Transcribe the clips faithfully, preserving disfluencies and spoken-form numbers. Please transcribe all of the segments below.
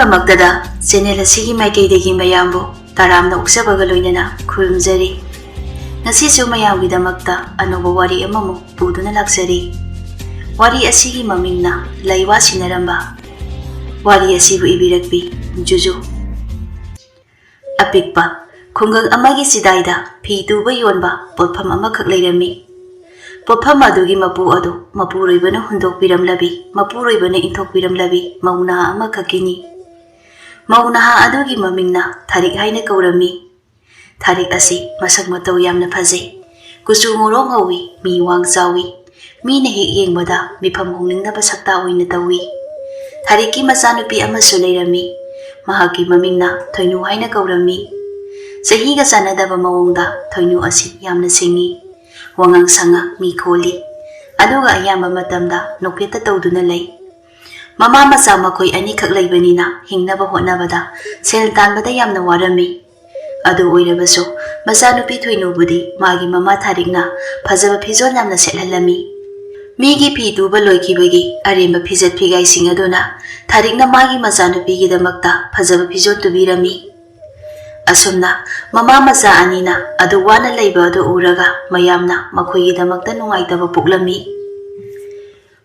ꯗꯃꯛꯇꯗ channel ꯑꯁꯤꯒꯤ ꯃꯥꯏꯀꯩꯗꯒꯤ ꯃꯌꯥꯝꯕꯨ ꯇꯔꯥꯝꯅ ꯑꯣꯛꯆꯕꯒ ꯂꯣꯏꯅꯅ ꯈꯨꯔꯨꯝꯖꯔꯤ꯫ ꯉꯁꯤꯁꯨ ꯃꯌꯥꯝꯒꯤꯗꯃꯛꯇ ꯑꯅꯧꯕ ꯋꯥꯔꯤ ꯑꯃꯃꯨꯛ ꯄꯨꯗꯨꯅ ꯂꯥꯛꯆꯔꯤ꯫ ꯋꯥꯔꯤ ꯑꯁꯤꯒꯤ ꯃꯃꯤꯡꯅ ꯂꯩꯋꯥ ꯁꯤꯟꯅꯔꯝꯕ꯫ ꯋꯥꯔꯤ ꯑꯁꯤꯕꯨ ꯏꯕꯤꯔꯛꯄꯤ ꯖꯨꯖꯨ꯫ ꯑꯄꯤꯛꯄ ꯈꯨꯡꯒꯪ ꯑꯃꯒꯤ ꯆꯤꯗꯥꯏꯗ ꯐꯤ ꯇꯨꯕ ꯌꯣꯟꯕ ꯄꯣꯠꯐꯝ ꯑꯃꯈꯛ ꯂꯩꯔꯝꯃꯤ꯫ ꯄꯣꯠꯐꯝ ꯑꯗꯨꯒꯤ ꯃꯄꯨ ꯑꯗꯨ ꯃꯄꯨꯔꯣꯏꯕꯅ ꯍꯨꯟꯗꯣꯛꯄꯤꯔꯝꯂꯕꯤ, ꯃꯄꯨꯔꯣꯏꯕꯅ ꯏꯟꯊꯣꯛꯄꯤꯔꯝꯂꯕꯤ ꯃꯧ ꯅꯍꯥ ꯑꯃꯈꯛꯀꯤꯅꯤ꯫ ꯃꯧ ꯅꯍꯥ ꯑꯗꯨꯒꯤ ꯃꯃꯤꯡꯅ ꯊꯥꯔꯤꯛ ꯍꯥꯏꯅ ꯀꯧꯔꯝꯃꯤ꯫ ꯊꯥꯔꯤꯛ ꯑꯁꯤ ꯃꯁꯛ ꯃꯇꯧ ꯌꯥꯝꯅ ꯐꯖꯩ꯫ ꯀꯨꯆꯨ ꯉꯧꯔꯣꯛ ꯉꯧꯏ, ꯃꯤ ꯋꯥꯡ ꯆꯥꯎꯏ꯫ ꯃꯤꯅ ꯍꯦꯛ ꯌꯦꯡꯕꯗ ꯃꯤꯐꯝ ꯍꯣꯡꯅꯤꯡꯅꯕ ꯁꯛꯇꯥꯛ ꯑꯣꯏꯅ ꯇꯧꯏ꯫ ꯊꯥꯔꯤꯛꯀꯤ ꯃꯆꯥꯅꯨꯄꯤ ꯑꯃꯁꯨ ꯂꯩꯔꯝꯃꯤ꯫ ꯃꯍꯥꯛꯀꯤ ꯃꯃꯤꯡꯅ ꯊꯣꯏꯅꯨ ꯍꯥꯏꯅ ꯀꯧꯔꯝꯃꯤ꯫ ꯆꯍꯤꯒ ꯆꯥꯟꯅꯗꯕ ꯃꯑꯣꯡꯗ ꯊꯣꯏꯅꯨ ꯑꯁꯤ ꯌꯥꯝꯅ ꯁꯤꯡꯏ꯫ ꯋꯥꯉꯥꯡ ꯁꯉꯥꯡ ꯃꯤ ꯈꯣꯜꯂꯤ꯫ ꯑꯗꯨꯒ ꯑꯌꯥꯝꯕ ꯃꯇꯝꯗ ꯅꯣꯛꯐꯦꯠꯇ ꯇꯧꯗꯨꯅ ꯂꯩ꯫ ꯃꯃꯥ ꯃꯆꯥ ꯃꯈꯣꯏ ꯑꯅꯤꯈꯛ ꯂꯩꯕꯅꯤꯅ ꯍꯤꯡꯅꯕ ꯍꯣꯠꯅꯕꯗ ꯁꯦꯜ ꯇꯥꯟꯕꯗ ꯌꯥꯝꯅ ꯋꯥꯔꯝꯃꯤ꯫ ꯑꯗꯨ ꯑꯣꯏꯔꯕꯁꯨ ꯃꯆꯥꯅꯨꯄꯤ ꯊꯣꯏꯅꯨꯕꯨꯗꯤ ꯃꯥꯒꯤ ꯃꯃꯥ ꯊꯥꯔꯤꯛꯅ ꯐꯖꯕ ꯐꯤꯖꯣꯜ ꯌꯥꯝꯅ ꯁꯦꯠꯍꯜꯂꯝꯃꯤ꯫ ꯃꯤꯒꯤ ꯐꯤ ꯇꯨꯕ ꯂꯣꯏꯈꯤꯕꯒꯤ ꯑꯔꯦꯝꯕ ꯐꯤꯖꯦꯠ ꯐꯤꯒꯥꯏꯁꯤꯡ ꯑꯗꯨꯅ ꯊꯥꯔꯤꯛꯅ ꯃꯥꯒꯤ ꯃꯆꯥꯅꯨꯄꯤꯒꯤꯗꯃꯛꯇ ꯐꯖꯕ ꯐꯤꯖꯣꯜ ꯇꯨꯕꯤꯔꯝꯃꯤ꯫ ꯑꯁꯨꯝꯅ ꯃꯃꯥ ꯃꯆꯥ ꯑꯅꯤꯅ ꯑꯗꯨ ꯋꯥꯅ ꯂꯩꯕ ꯑꯗꯨ ꯎꯔꯒ ꯃꯌꯥꯝꯅ ꯃꯈꯣꯏꯒꯤꯗꯃꯛꯇ ꯅꯨꯡꯉꯥꯏꯇꯕ ꯄꯣꯛꯂꯝꯃꯤ꯫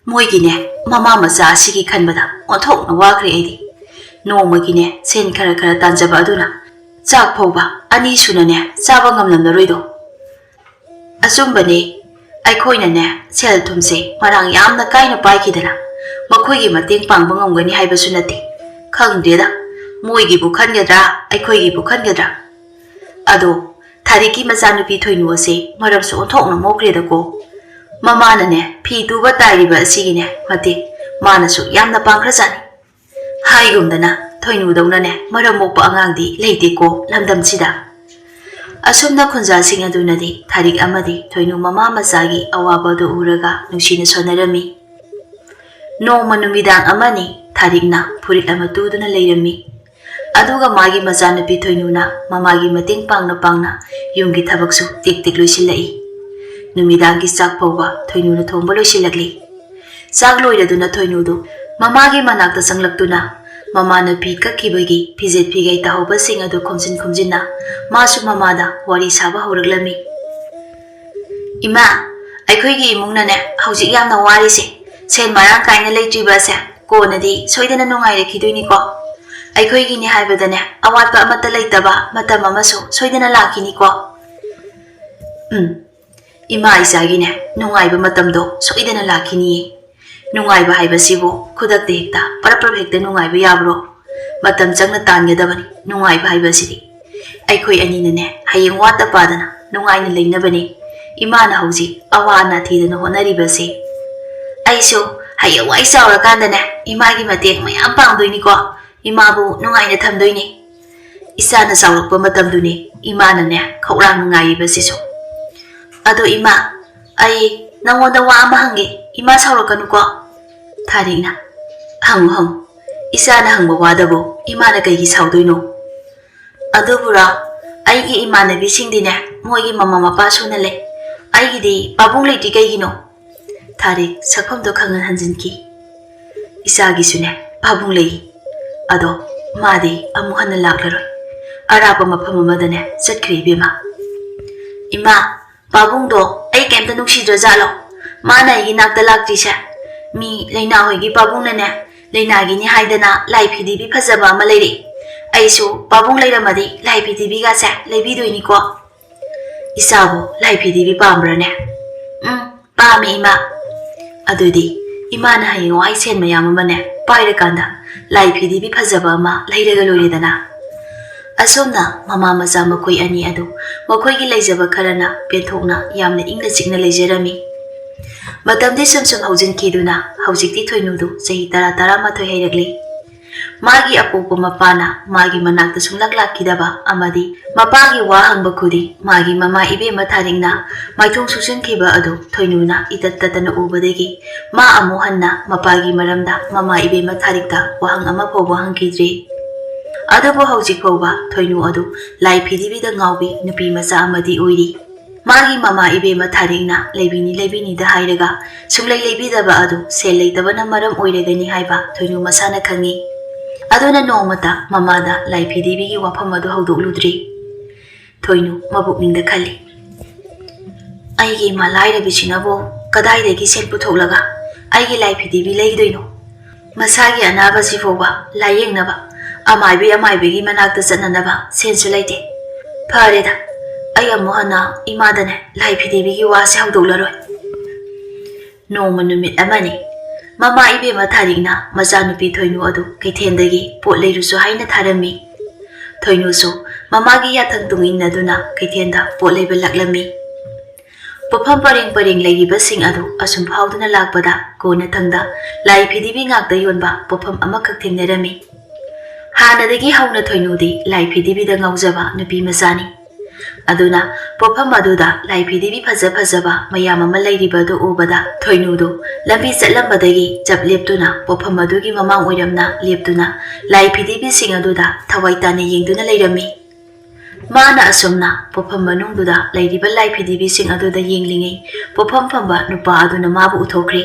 ꯃꯣꯏꯒꯤꯅꯦ, ꯃꯃꯥ ꯃꯆꯥ ꯑꯁꯤꯒꯤ ꯈꯟꯕꯗ ꯑꯣꯟꯊꯣꯛꯅ ꯋꯥꯈ꯭ꯔꯦ ꯑꯩꯗꯤ꯫ ꯅꯣꯡꯃꯒꯤꯅꯦ ꯁꯦꯟ ꯈꯔ ꯈꯔ ꯇꯥꯟꯖꯕ ꯑꯗꯨꯅ ꯆꯥꯛ ꯐꯥꯎꯕ ꯑꯅꯤ ꯁꯨꯅꯅꯦ ꯆꯥꯕ ꯉꯝꯂꯝꯂꯔꯣꯏꯗꯣ꯫ ꯑꯆꯨꯝꯕꯅꯦ, ꯑꯩꯈꯣꯏꯅꯅꯦ ꯁꯦꯜ ꯊꯨꯝꯁꯦ ꯃꯔꯥꯡ ꯌꯥꯝꯅ ꯀꯥꯏꯅ ꯄꯥꯏꯈꯤꯗꯅ ꯃꯈꯣꯏꯒꯤ ꯃꯇꯦꯡ ꯄꯥꯡꯕ ꯉꯝꯒꯅꯤ ꯍꯥꯏꯕꯁꯨ ꯅꯠꯇꯦ꯫ ꯈꯪꯗꯦꯗ, ꯃꯣꯏꯒꯤꯕꯨ ꯈꯟꯒꯗ꯭ꯔꯥ, ꯑꯩꯈꯣꯏꯒꯤꯕꯨ ꯈꯟꯒꯗ꯭ꯔꯥ? ꯑꯗꯣ ꯊꯥꯔꯤꯛꯀꯤ ꯃꯆꯥꯅꯨꯄꯤ ꯊꯣꯏꯅꯨ ꯑꯁꯦ ꯃꯔꯝꯁꯨ ꯑꯣꯟꯊꯣꯛꯅ ꯃꯣꯛꯈ꯭ꯔꯦꯗꯀꯣ꯫ ꯃꯃꯥꯅꯅꯦ ꯐꯤ ꯇꯨꯕ ꯇꯥꯏꯔꯤꯕ ꯑꯁꯤꯒꯤꯅꯦ ꯃꯇꯦꯡ ꯃꯥꯅꯁꯨ ꯌꯥꯝꯅ ꯄꯥꯡꯈ꯭ꯔꯖꯥꯠꯅꯤ꯫ ꯍꯥꯏꯒꯨꯝꯗꯅ ꯊꯣꯏꯅꯨꯗꯧꯅꯅꯦ ꯃꯔꯝ ꯃꯣꯛꯄ ꯑꯉꯥꯡꯗꯤ ꯂꯩꯇꯦꯀꯣ ꯂꯝꯗꯝꯁꯤꯗ꯫ ꯑꯁꯨꯝꯅ ꯈꯨꯟꯖꯥꯁꯤꯡ ꯑꯗꯨꯅꯗꯤ ꯊꯥꯔꯤꯛ ꯑꯃꯗꯤ ꯊꯣꯏꯅꯨ ꯃꯃꯥ ꯃꯆꯥꯒꯤ ꯑꯋꯥꯕ ꯑꯗꯨ ꯎꯔꯒ ꯅꯨꯡꯁꯤꯅ ꯁꯣꯟꯅꯔꯝꯃꯤ꯫ ꯅꯣꯡꯃ ꯅꯨꯃꯤꯗꯥꯡ ꯑꯃꯅꯤ ꯊꯥꯔꯤꯛꯅ ꯐꯨꯔꯤꯠ ꯑꯃ ꯇꯨꯗꯨꯅ ꯂꯩꯔꯝꯃꯤ꯫ ꯑꯗꯨꯒ ꯃꯥꯒꯤ ꯃꯆꯥꯅꯨꯄꯤ ꯊꯣꯏꯅꯨꯅ ꯃꯃꯥꯒꯤ ꯃꯇꯦꯡ ꯄꯥꯡꯅ ꯄꯥꯡꯅ ꯌꯨꯝꯒꯤ ꯊꯕꯛꯁꯨ ꯇꯦꯛ ꯇꯦꯛ ꯂꯣꯏꯁꯤꯜꯂꯛꯏ꯫ ꯅꯨꯃꯤꯗꯥꯡꯒꯤ ꯆꯥꯛ ꯐꯥꯎꯕ ꯊꯣꯏꯅꯨꯅ ꯊꯣꯡꯕ ꯂꯣꯏꯁꯤꯜꯂꯛꯂꯤ꯫ ꯆꯥꯛ ꯂꯣꯏꯔꯗꯨꯅ ꯊꯣꯏꯅꯨꯗꯨ ꯃꯃꯥꯒꯤ ꯃꯅꯥꯛꯇ ꯆꯪꯂꯛꯇꯨꯅ, ꯃꯃꯥ ꯅꯨꯄꯤ ꯀꯛꯈꯤꯕꯒꯤ ꯐꯤꯖꯦꯠ ꯐꯤꯒꯥꯏ ꯇꯥꯍꯧꯕꯁꯤꯡ ꯑꯗꯨ ꯈꯣꯝꯖꯤꯟ ꯈꯣꯝꯖꯤꯟꯅ ꯃꯥꯁꯨ ꯃꯃꯥꯗ ꯋꯥꯔꯤ ꯁꯥꯕ ꯍꯧꯔꯛꯂꯝꯃꯤ꯫ "ꯏꯃꯥ, ꯑꯩꯈꯣꯏꯒꯤ ꯏꯃꯨꯡꯅꯅꯦ ꯍꯧꯖꯤꯛ ꯌꯥꯝꯅ ꯋꯥꯔꯤꯁꯦ, ꯁꯦꯟ ꯃꯔꯥꯡ ꯀꯥꯏꯅ ꯂꯩꯇ꯭ꯔꯤꯕ ꯑꯁꯦ ꯀꯣꯟꯅꯗꯤ ꯁꯣꯏꯗꯅ ꯅꯨꯡꯉꯥꯏꯔꯛꯈꯤꯗꯣꯏꯅꯤꯀꯣ꯫ ꯑꯩꯈꯣꯏꯒꯤꯅꯤ ꯍꯥꯏꯕꯗꯅꯦ ꯑꯋꯥꯠꯄ ꯑꯃꯠꯇ ꯂꯩꯇꯕ ꯃꯇꯝ ꯑꯃꯁꯨ ꯁꯣꯏꯗꯅ ꯂꯥꯛꯈꯤꯅꯤꯀꯣ꯫" ꯎꯝ, ꯏꯃꯥ ꯏꯆꯥꯒꯤꯅꯦ ꯅꯨꯡꯉꯥꯏꯕ ꯃꯇꯝꯗꯣ ꯁꯣꯏꯗꯅ ꯂꯥꯛꯈꯤꯅꯤꯌꯦ꯫ ꯅꯨꯡꯉꯥꯏꯕ ꯍꯥꯏꯕꯁꯤꯕꯨ ꯈꯨꯗꯛꯇ ꯍꯦꯛꯇ ꯄꯔꯞ ꯄꯔꯞ ꯍꯦꯛꯇ ꯅꯨꯡꯉꯥꯏꯕ ꯌꯥꯕ꯭ꯔꯣ? ꯃꯇꯝ ꯆꯪꯅ ꯇꯥꯟꯒꯗꯕꯅꯤ ꯅꯨꯡꯉꯥꯏꯕ ꯍꯥꯏꯕꯁꯤꯗꯤ꯫ ꯑꯩꯈꯣꯏ ꯑꯅꯤꯅꯅꯦ ꯍꯌꯦꯡ ꯋꯥꯠꯇ ꯄꯥꯗꯅ ꯅꯨꯡꯉꯥꯏꯅ ꯂꯩꯅꯕꯅꯦ ꯏꯃꯥꯅ ꯍꯧꯖꯤꯛ ꯑꯋꯥ ꯑꯅꯥ ꯊꯤꯗꯅ ꯍꯣꯠꯅꯔꯤꯕꯁꯦ꯫ ꯑꯩꯁꯨ ꯍꯌꯦꯡꯋꯥꯏ ꯆꯥꯎꯔꯀꯥꯟꯗꯅꯦ ꯏꯃꯥꯒꯤ ꯃꯇꯦꯡ ꯃꯌꯥꯝ ꯄꯥꯡꯗꯣꯏꯅꯤꯀꯣ꯫ ꯏꯃꯥꯕꯨ ꯅꯨꯡꯉꯥꯏꯅ ꯊꯝꯗꯣꯏꯅꯦ꯫ ꯏꯆꯥꯅ ꯆꯥꯎꯔꯛꯄ ꯃꯇꯝꯗꯨꯅꯦ ꯏꯃꯥꯅꯅꯦ ꯈꯧꯔꯥꯡꯅ ꯉꯥꯏꯔꯤꯕꯁꯤꯁꯨ꯫ "ꯑꯗꯣ ꯏꯃꯥ, ꯑꯩ ꯅꯪꯉꯣꯟꯗ ꯋꯥ ꯑꯃ ꯍꯪꯒꯦ, ꯏꯃꯥ ꯁꯥꯎꯔꯛꯀꯅꯨꯀꯣ?" ꯊꯥꯔꯤꯛꯅ, "ꯍꯪꯉꯨ ꯍꯪꯉꯨ, ꯏꯆꯥꯅ ꯍꯪꯕ ꯋꯥꯗꯕꯨ ꯏꯃꯥꯅ ꯀꯩꯒꯤ ꯁꯥꯎꯗꯣꯏꯅꯣ?" "ꯑꯗꯨꯕꯨꯔꯣ, ꯑꯩꯒꯤ ꯏꯃꯥꯟꯅꯕꯤꯁꯤꯡꯗꯤꯅꯦ ꯃꯣꯏꯒꯤ ꯃꯃꯥ ꯃꯄꯥ ꯁꯨꯅ ꯂꯩ, ꯑꯩꯒꯤꯗꯤ ꯄꯥꯕꯨꯡ ꯂꯩꯇ꯭ꯔꯤ ꯀꯩꯒꯤꯅꯣ?" ꯊꯥꯔꯤꯛ ꯁꯛꯐꯝꯗꯣ ꯈꯪꯍꯟ ꯍꯟꯖꯤꯟꯈꯤ꯫ "ꯏꯆꯥꯒꯤꯁꯨꯅꯦ ꯄꯥꯕꯨꯡ ꯂꯩ, ꯑꯗꯣ ꯃꯥꯗꯤ ꯑꯃꯨꯛ ꯍꯟꯅ ꯂꯥꯛꯂꯔꯣꯏ, ꯑꯔꯥꯞꯄ ꯃꯐꯝ ꯑꯃꯗꯅꯦ ꯆꯠꯈ꯭ꯔꯦ ꯏꯕꯦꯝꯃ꯫" "ꯏꯃꯥ, ꯄꯥꯕꯨꯡꯗꯣ ꯑꯩ ꯀꯩꯝꯇ ꯅꯨꯡꯁꯤꯗ꯭ꯔꯖꯥꯠꯂꯣ? ꯃꯥꯅ ꯑꯩꯒꯤ ꯅꯥꯛꯇ ꯂꯥꯛꯇ꯭ꯔꯤꯁꯦ꯫ ꯃꯤ ꯂꯩꯅꯥ ꯍꯣꯏꯒꯤ ꯄꯥꯕꯨꯡꯅꯅꯦ ꯂꯩꯅꯥꯒꯤꯅꯤ ꯍꯥꯏꯗꯅ ꯂꯥꯏ ꯐꯤꯗꯤꯕꯤ ꯐꯖꯕ ꯑꯃ ꯂꯩꯔꯛꯏ꯫ ꯑꯩꯁꯨ ꯄꯥꯕꯨꯡ ꯂꯩꯔꯝꯃꯗꯤ ꯂꯥꯏ ꯐꯤꯗꯤꯕꯤꯒꯁꯦ ꯂꯩꯕꯤꯗꯣꯏꯅꯤꯀꯣ꯫" "ꯏꯆꯥꯕꯨ ꯂꯥꯏ ꯐꯤꯗꯤꯕꯤ ꯄꯥꯝꯕ꯭ꯔꯅꯦ?" "ꯎꯝ, ꯄꯥꯝꯃꯦ ꯏꯃꯥ꯫" "ꯑꯗꯨꯗꯤ ꯏꯃꯥꯅ ꯍꯌꯦꯡꯋꯥꯏ ꯁꯦꯟ ꯃꯌꯥꯝ ꯑꯃꯅꯦ ꯄꯥꯏꯔꯀꯥꯟꯗ ꯂꯥꯏ ꯐꯤꯗꯤꯕꯤ ꯐꯖꯕ ꯑꯃ ꯂꯩꯔꯒ ꯂꯣꯏꯔꯦꯗꯅ꯫" ꯑꯁꯨꯝꯅ ꯃꯃꯥ ꯃꯆꯥ ꯃꯈꯣꯏ ꯑꯅꯤ ꯑꯗꯨ ꯃꯈꯣꯏꯒꯤ ꯂꯩꯖꯕ ꯈꯔꯅ ꯄꯦꯟꯊꯣꯛꯅ ꯌꯥꯝꯅ ꯏꯪꯅ ꯆꯤꯛꯅ ꯂꯩꯖꯔꯝꯃꯤ꯫ ꯃꯇꯝꯗꯤ ꯁꯨꯝ ꯁꯨꯝ ꯍꯧꯖꯤꯟꯈꯤꯗꯨꯅ ꯍꯧꯖꯤꯛꯇꯤ ꯊꯣꯏꯅꯨꯗꯨ ꯆꯍꯤ ꯇꯔꯥ, ꯇꯔꯥꯃꯥꯊꯣꯏ ꯍꯩꯔꯛꯂꯤ꯫ ꯃꯥꯒꯤ ꯑꯄꯣꯛꯄ ꯃꯄꯥꯅ ꯃꯥꯒꯤ ꯃꯅꯥꯛꯇ ꯁꯨꯡꯂꯥꯛ ꯂꯥꯛꯈꯤꯗꯕ ꯑꯃꯗꯤ ꯃꯄꯥꯒꯤ ꯋꯥ ꯍꯪꯕ ꯈꯨꯗꯤꯡ ꯃꯥꯒꯤ ꯃꯃꯥ ꯏꯕꯦꯝꯃ ꯊꯥꯔꯤꯛꯅ ꯃꯥꯏꯊꯣꯡ ꯁꯨꯛꯆꯟꯈꯤꯕ ꯑꯗꯨ ꯊꯣꯏꯅꯨꯅ ꯏꯇꯠ ꯇꯠꯇꯅ ꯎꯕꯗꯒꯤ ꯃꯥ ꯑꯃꯨꯛ ꯍꯟꯅ ꯃꯄꯥꯒꯤ ꯃꯔꯝꯗ ꯃꯃꯥ ꯏꯕꯦꯝꯃ ꯊꯥꯔꯤꯛꯇ ꯋꯥꯍꯪ ꯑꯃ ꯐꯥꯎꯕ ꯍꯪꯈꯤꯗ꯭ꯔꯤ꯫ ꯑꯗꯨꯕꯨ ꯍꯧꯖꯤꯛ ꯐꯥꯎꯕ ꯊꯣꯏꯅꯨ ꯑꯗꯨ ꯂꯥꯏ ꯐꯤꯗꯤꯕꯤꯗ ꯉꯥꯎꯕꯤ ꯅꯨꯄꯤ ꯃꯆꯥ ꯑꯃꯗꯤ ꯑꯣꯏꯔꯤ꯫ ꯃꯥꯒꯤ ꯃꯃꯥ ꯏꯕꯦꯝꯃ ꯊꯥꯔꯤꯛꯅ ꯂꯩꯕꯤꯅꯤ ꯂꯩꯕꯤꯅꯤꯗ ꯍꯥꯏꯔꯒ ꯁꯨꯡꯂꯩ ꯂꯩꯕꯤꯗꯕ ꯑꯗꯨ ꯁꯦꯜ ꯂꯩꯇꯕꯅ ꯃꯔꯝ ꯑꯣꯏꯔꯒꯅꯤ ꯍꯥꯏꯕ ꯊꯣꯏꯅꯨ ꯃꯁꯥꯅ ꯈꯪꯉꯤ꯫ ꯑꯗꯨꯅ ꯅꯣꯡꯃꯇ ꯃꯃꯥꯗ ꯂꯥꯏ ꯐꯤꯗꯤꯕꯤꯒꯤ ꯋꯥꯐꯝ ꯑꯗꯨ ꯍꯧꯗꯣꯛꯂꯨꯗ꯭ꯔꯤ꯫ ꯊꯣꯏꯅꯨ ꯃꯕꯨꯛꯅꯤꯡꯗ ꯈꯜꯂꯤ, "ꯑꯩꯒꯤ ꯏꯃꯥ ꯂꯥꯏꯔꯕꯤꯁꯤꯅꯕꯨ ꯀꯗꯥꯏꯗꯒꯤ ꯁꯦꯜ ꯄꯨꯊꯣꯛꯂꯒ ꯑꯩꯒꯤ ꯂꯥꯏ ꯐꯤꯗꯤꯕꯤ ꯂꯩꯗꯣꯏꯅꯣ? ꯃꯁꯥꯒꯤ ꯑꯅꯥꯕꯁꯤ ꯐꯥꯎꯕ ꯂꯥꯏꯌꯦꯡꯅꯕ ꯑꯃꯥꯏꯕꯤ ꯑꯃꯥꯏꯕꯤꯒꯤ ꯃꯅꯥꯛꯇ ꯆꯠꯅꯅꯕ ꯁꯦꯟꯁꯨ ꯂꯩꯇꯦ꯫ ꯐꯔꯦꯗ, ꯑꯩ ꯑꯃꯨꯛ ꯍꯟꯅ ꯏꯃꯥꯗꯅꯦ ꯂꯥꯏ ꯐꯤꯗꯤꯕꯤꯒꯤ ꯋꯥꯁꯦ ꯍꯧꯗꯣꯛꯂꯔꯣꯏ"꯫ ꯅꯣꯡꯃ ꯅꯨꯃꯤꯠ ꯑꯃꯅꯤ꯫ ꯃꯃꯥ ꯏꯕꯦꯝꯃ ꯊꯥꯔꯤꯛꯅ ꯃꯆꯥꯅꯨꯄꯤ ꯊꯣꯏꯅꯨ ꯑꯗꯨ ꯀꯩꯊꯦꯜꯗꯒꯤ ꯄꯣꯠ ꯂꯩꯔꯨꯁꯨ ꯍꯥꯏꯅ ꯊꯥꯔꯝꯃꯤ꯫ ꯊꯣꯏꯅꯨꯁꯨ ꯃꯃꯥꯒꯤ ꯌꯥꯊꯪ ꯇꯨꯡ ꯏꯟꯅꯗꯨꯅ ꯀꯩꯊꯦꯜꯗ ꯄꯣꯠ ꯂꯩꯕ ꯂꯥꯛꯂꯝꯃꯤ꯫ ꯄꯣꯠꯐꯝ ꯄꯔꯦꯡ ꯄꯔꯦꯡ ꯂꯩꯔꯤꯕꯁꯤꯡ ꯑꯗꯨ ꯑꯁꯨꯝ ꯐꯥꯎꯗꯨꯅ ꯂꯥꯛꯄꯗ ꯀꯣꯟꯅꯊꯪꯗ ꯂꯥꯏ ꯐꯤꯗꯤꯕꯤ ꯉꯥꯛꯇ ꯌꯣꯟꯕ ꯄꯣꯠꯐꯝ ꯑꯃꯈꯛ ꯊꯦꯡꯅꯔꯝꯃꯤ꯫ ꯍꯥꯟꯅꯗꯒꯤ ꯍꯧꯅ ꯊꯣꯏꯅꯨꯗꯤ ꯂꯥꯏ ꯐꯤꯗꯤꯕꯤꯗ ꯉꯥꯎꯖꯕ ꯅꯨꯄꯤ ꯃꯆꯥꯅꯤ꯫ ꯑꯗꯨꯅ ꯄꯣꯠꯐꯝ ꯑꯗꯨꯗ ꯂꯥꯏ ꯐꯤꯗꯤꯕꯤ ꯐꯖ ꯐꯖꯕ ꯃꯌꯥꯝ ꯑꯃ ꯂꯩꯔꯤꯕ ꯑꯗꯨ ꯎꯕꯗ ꯊꯣꯏꯅꯨꯗꯨ ꯂꯝꯕꯤ ꯆꯠꯂꯝꯕꯗꯒꯤ ꯆꯞ ꯂꯦꯞꯇꯨꯅ ꯄꯣꯠꯐꯝ ꯑꯗꯨꯒꯤ ꯃꯃꯥꯡ ꯑꯣꯏꯔꯝꯅ ꯂꯦꯞꯇꯨꯅ ꯂꯥꯏ ꯐꯤꯗꯤꯕꯤꯁꯤꯡ ꯑꯗꯨꯗ ꯊꯋꯥꯏ ꯇꯥꯅ ꯌꯦꯡꯗꯨꯅ ꯂꯩꯔꯝꯃꯤ꯫ ꯃꯥꯅ ꯑꯁꯨꯝꯅ ꯄꯣꯠꯐꯝ ꯃꯅꯨꯡꯗꯨꯗ ꯂꯩꯔꯤꯕ ꯂꯥꯏ ꯐꯤꯗꯤꯕꯤꯁꯤꯡ ꯑꯗꯨꯗ ꯌꯦꯡꯂꯤꯉꯩ ꯄꯣꯠꯐꯝ ꯐꯝꯕ ꯅꯨꯄꯥ ꯑꯗꯨꯅ ꯃꯥꯕꯨ ꯎꯊꯣꯛꯈ꯭ꯔꯦ꯫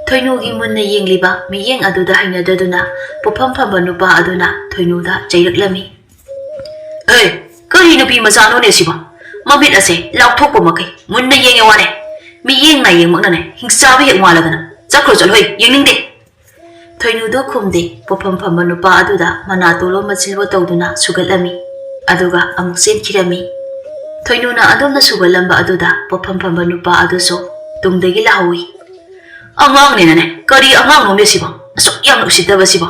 ꯊꯣꯏꯅꯨꯒꯤ ꯃꯨꯟꯅ ꯌꯦꯡꯂꯤꯕ ꯃꯤꯠꯌꯦꯡ ꯑꯗꯨꯗ ꯍꯩꯅꯗꯗꯨꯅ ꯄꯣꯠꯐꯝ ꯐꯝꯕ ꯅꯨꯄꯥ ꯑꯗꯨꯅ ꯊꯣꯏꯅꯨꯗ ꯆꯩꯔꯛꯂꯝꯃꯤ꯫ "ꯑꯦ, ꯀꯔꯤ ꯅꯨꯄꯤ ꯃꯆꯥꯅꯣꯅꯦ ꯁꯤꯕꯣ? ꯃꯃꯤꯠ ꯑꯁꯦ ꯂꯥꯎꯊꯣꯛꯄ ꯃꯈꯩ ꯃꯨꯟꯅ ꯌꯦꯡꯉꯦ ꯋꯥꯅꯦ꯫ ꯃꯤꯠꯌꯦꯡ ꯅꯥꯌꯦꯡꯃꯛꯅꯅꯦ ꯍꯤꯡꯆꯥꯕ ꯍꯦꯛ ꯃꯥꯜꯂꯗꯅ꯫ ꯆꯠꯈ꯭ꯔꯣ ꯆꯠꯂꯣ, ꯍꯩ, ꯌꯦꯡꯅꯤꯡꯗꯦ"꯫ ꯊꯣꯏꯅꯨꯗꯨ ꯈꯨꯝꯗꯦ꯫ ꯄꯣꯠꯐꯝ ꯐꯝꯕ ꯅꯨꯄꯥ ꯑꯗꯨꯗ ꯃꯅꯥ ꯇꯣꯂꯣ ꯃꯆꯤꯜꯂꯣ ꯇꯧꯗꯨꯅ ꯁꯨꯒꯠꯂꯝꯃꯤ꯫ ꯑꯗꯨꯒ ꯑꯃꯨꯛ ꯆꯦꯟꯈꯤꯔꯝꯃꯤ꯫ ꯊꯣꯏꯅꯨꯅ ꯑꯗꯣꯝꯗ ꯁꯨꯒꯠꯂꯝꯕ ꯑꯗꯨꯗ ꯄꯣꯠꯐꯝ ꯐꯝꯕ ꯅꯨꯄꯥ ꯑꯗꯨꯁꯨ ꯇꯨꯡꯗꯒꯤ ꯂꯥꯛꯍꯧꯏ꯫ "ꯑꯉꯥꯡꯅꯦꯅꯅꯦ, ꯀꯔꯤ ꯑꯉꯥꯡꯅꯣꯅꯦ ꯁꯤꯕꯣ? ꯑꯁꯨꯛ ꯌꯥꯝꯅ ꯎꯁꯤꯠꯇꯕ ꯁꯤꯕꯣ?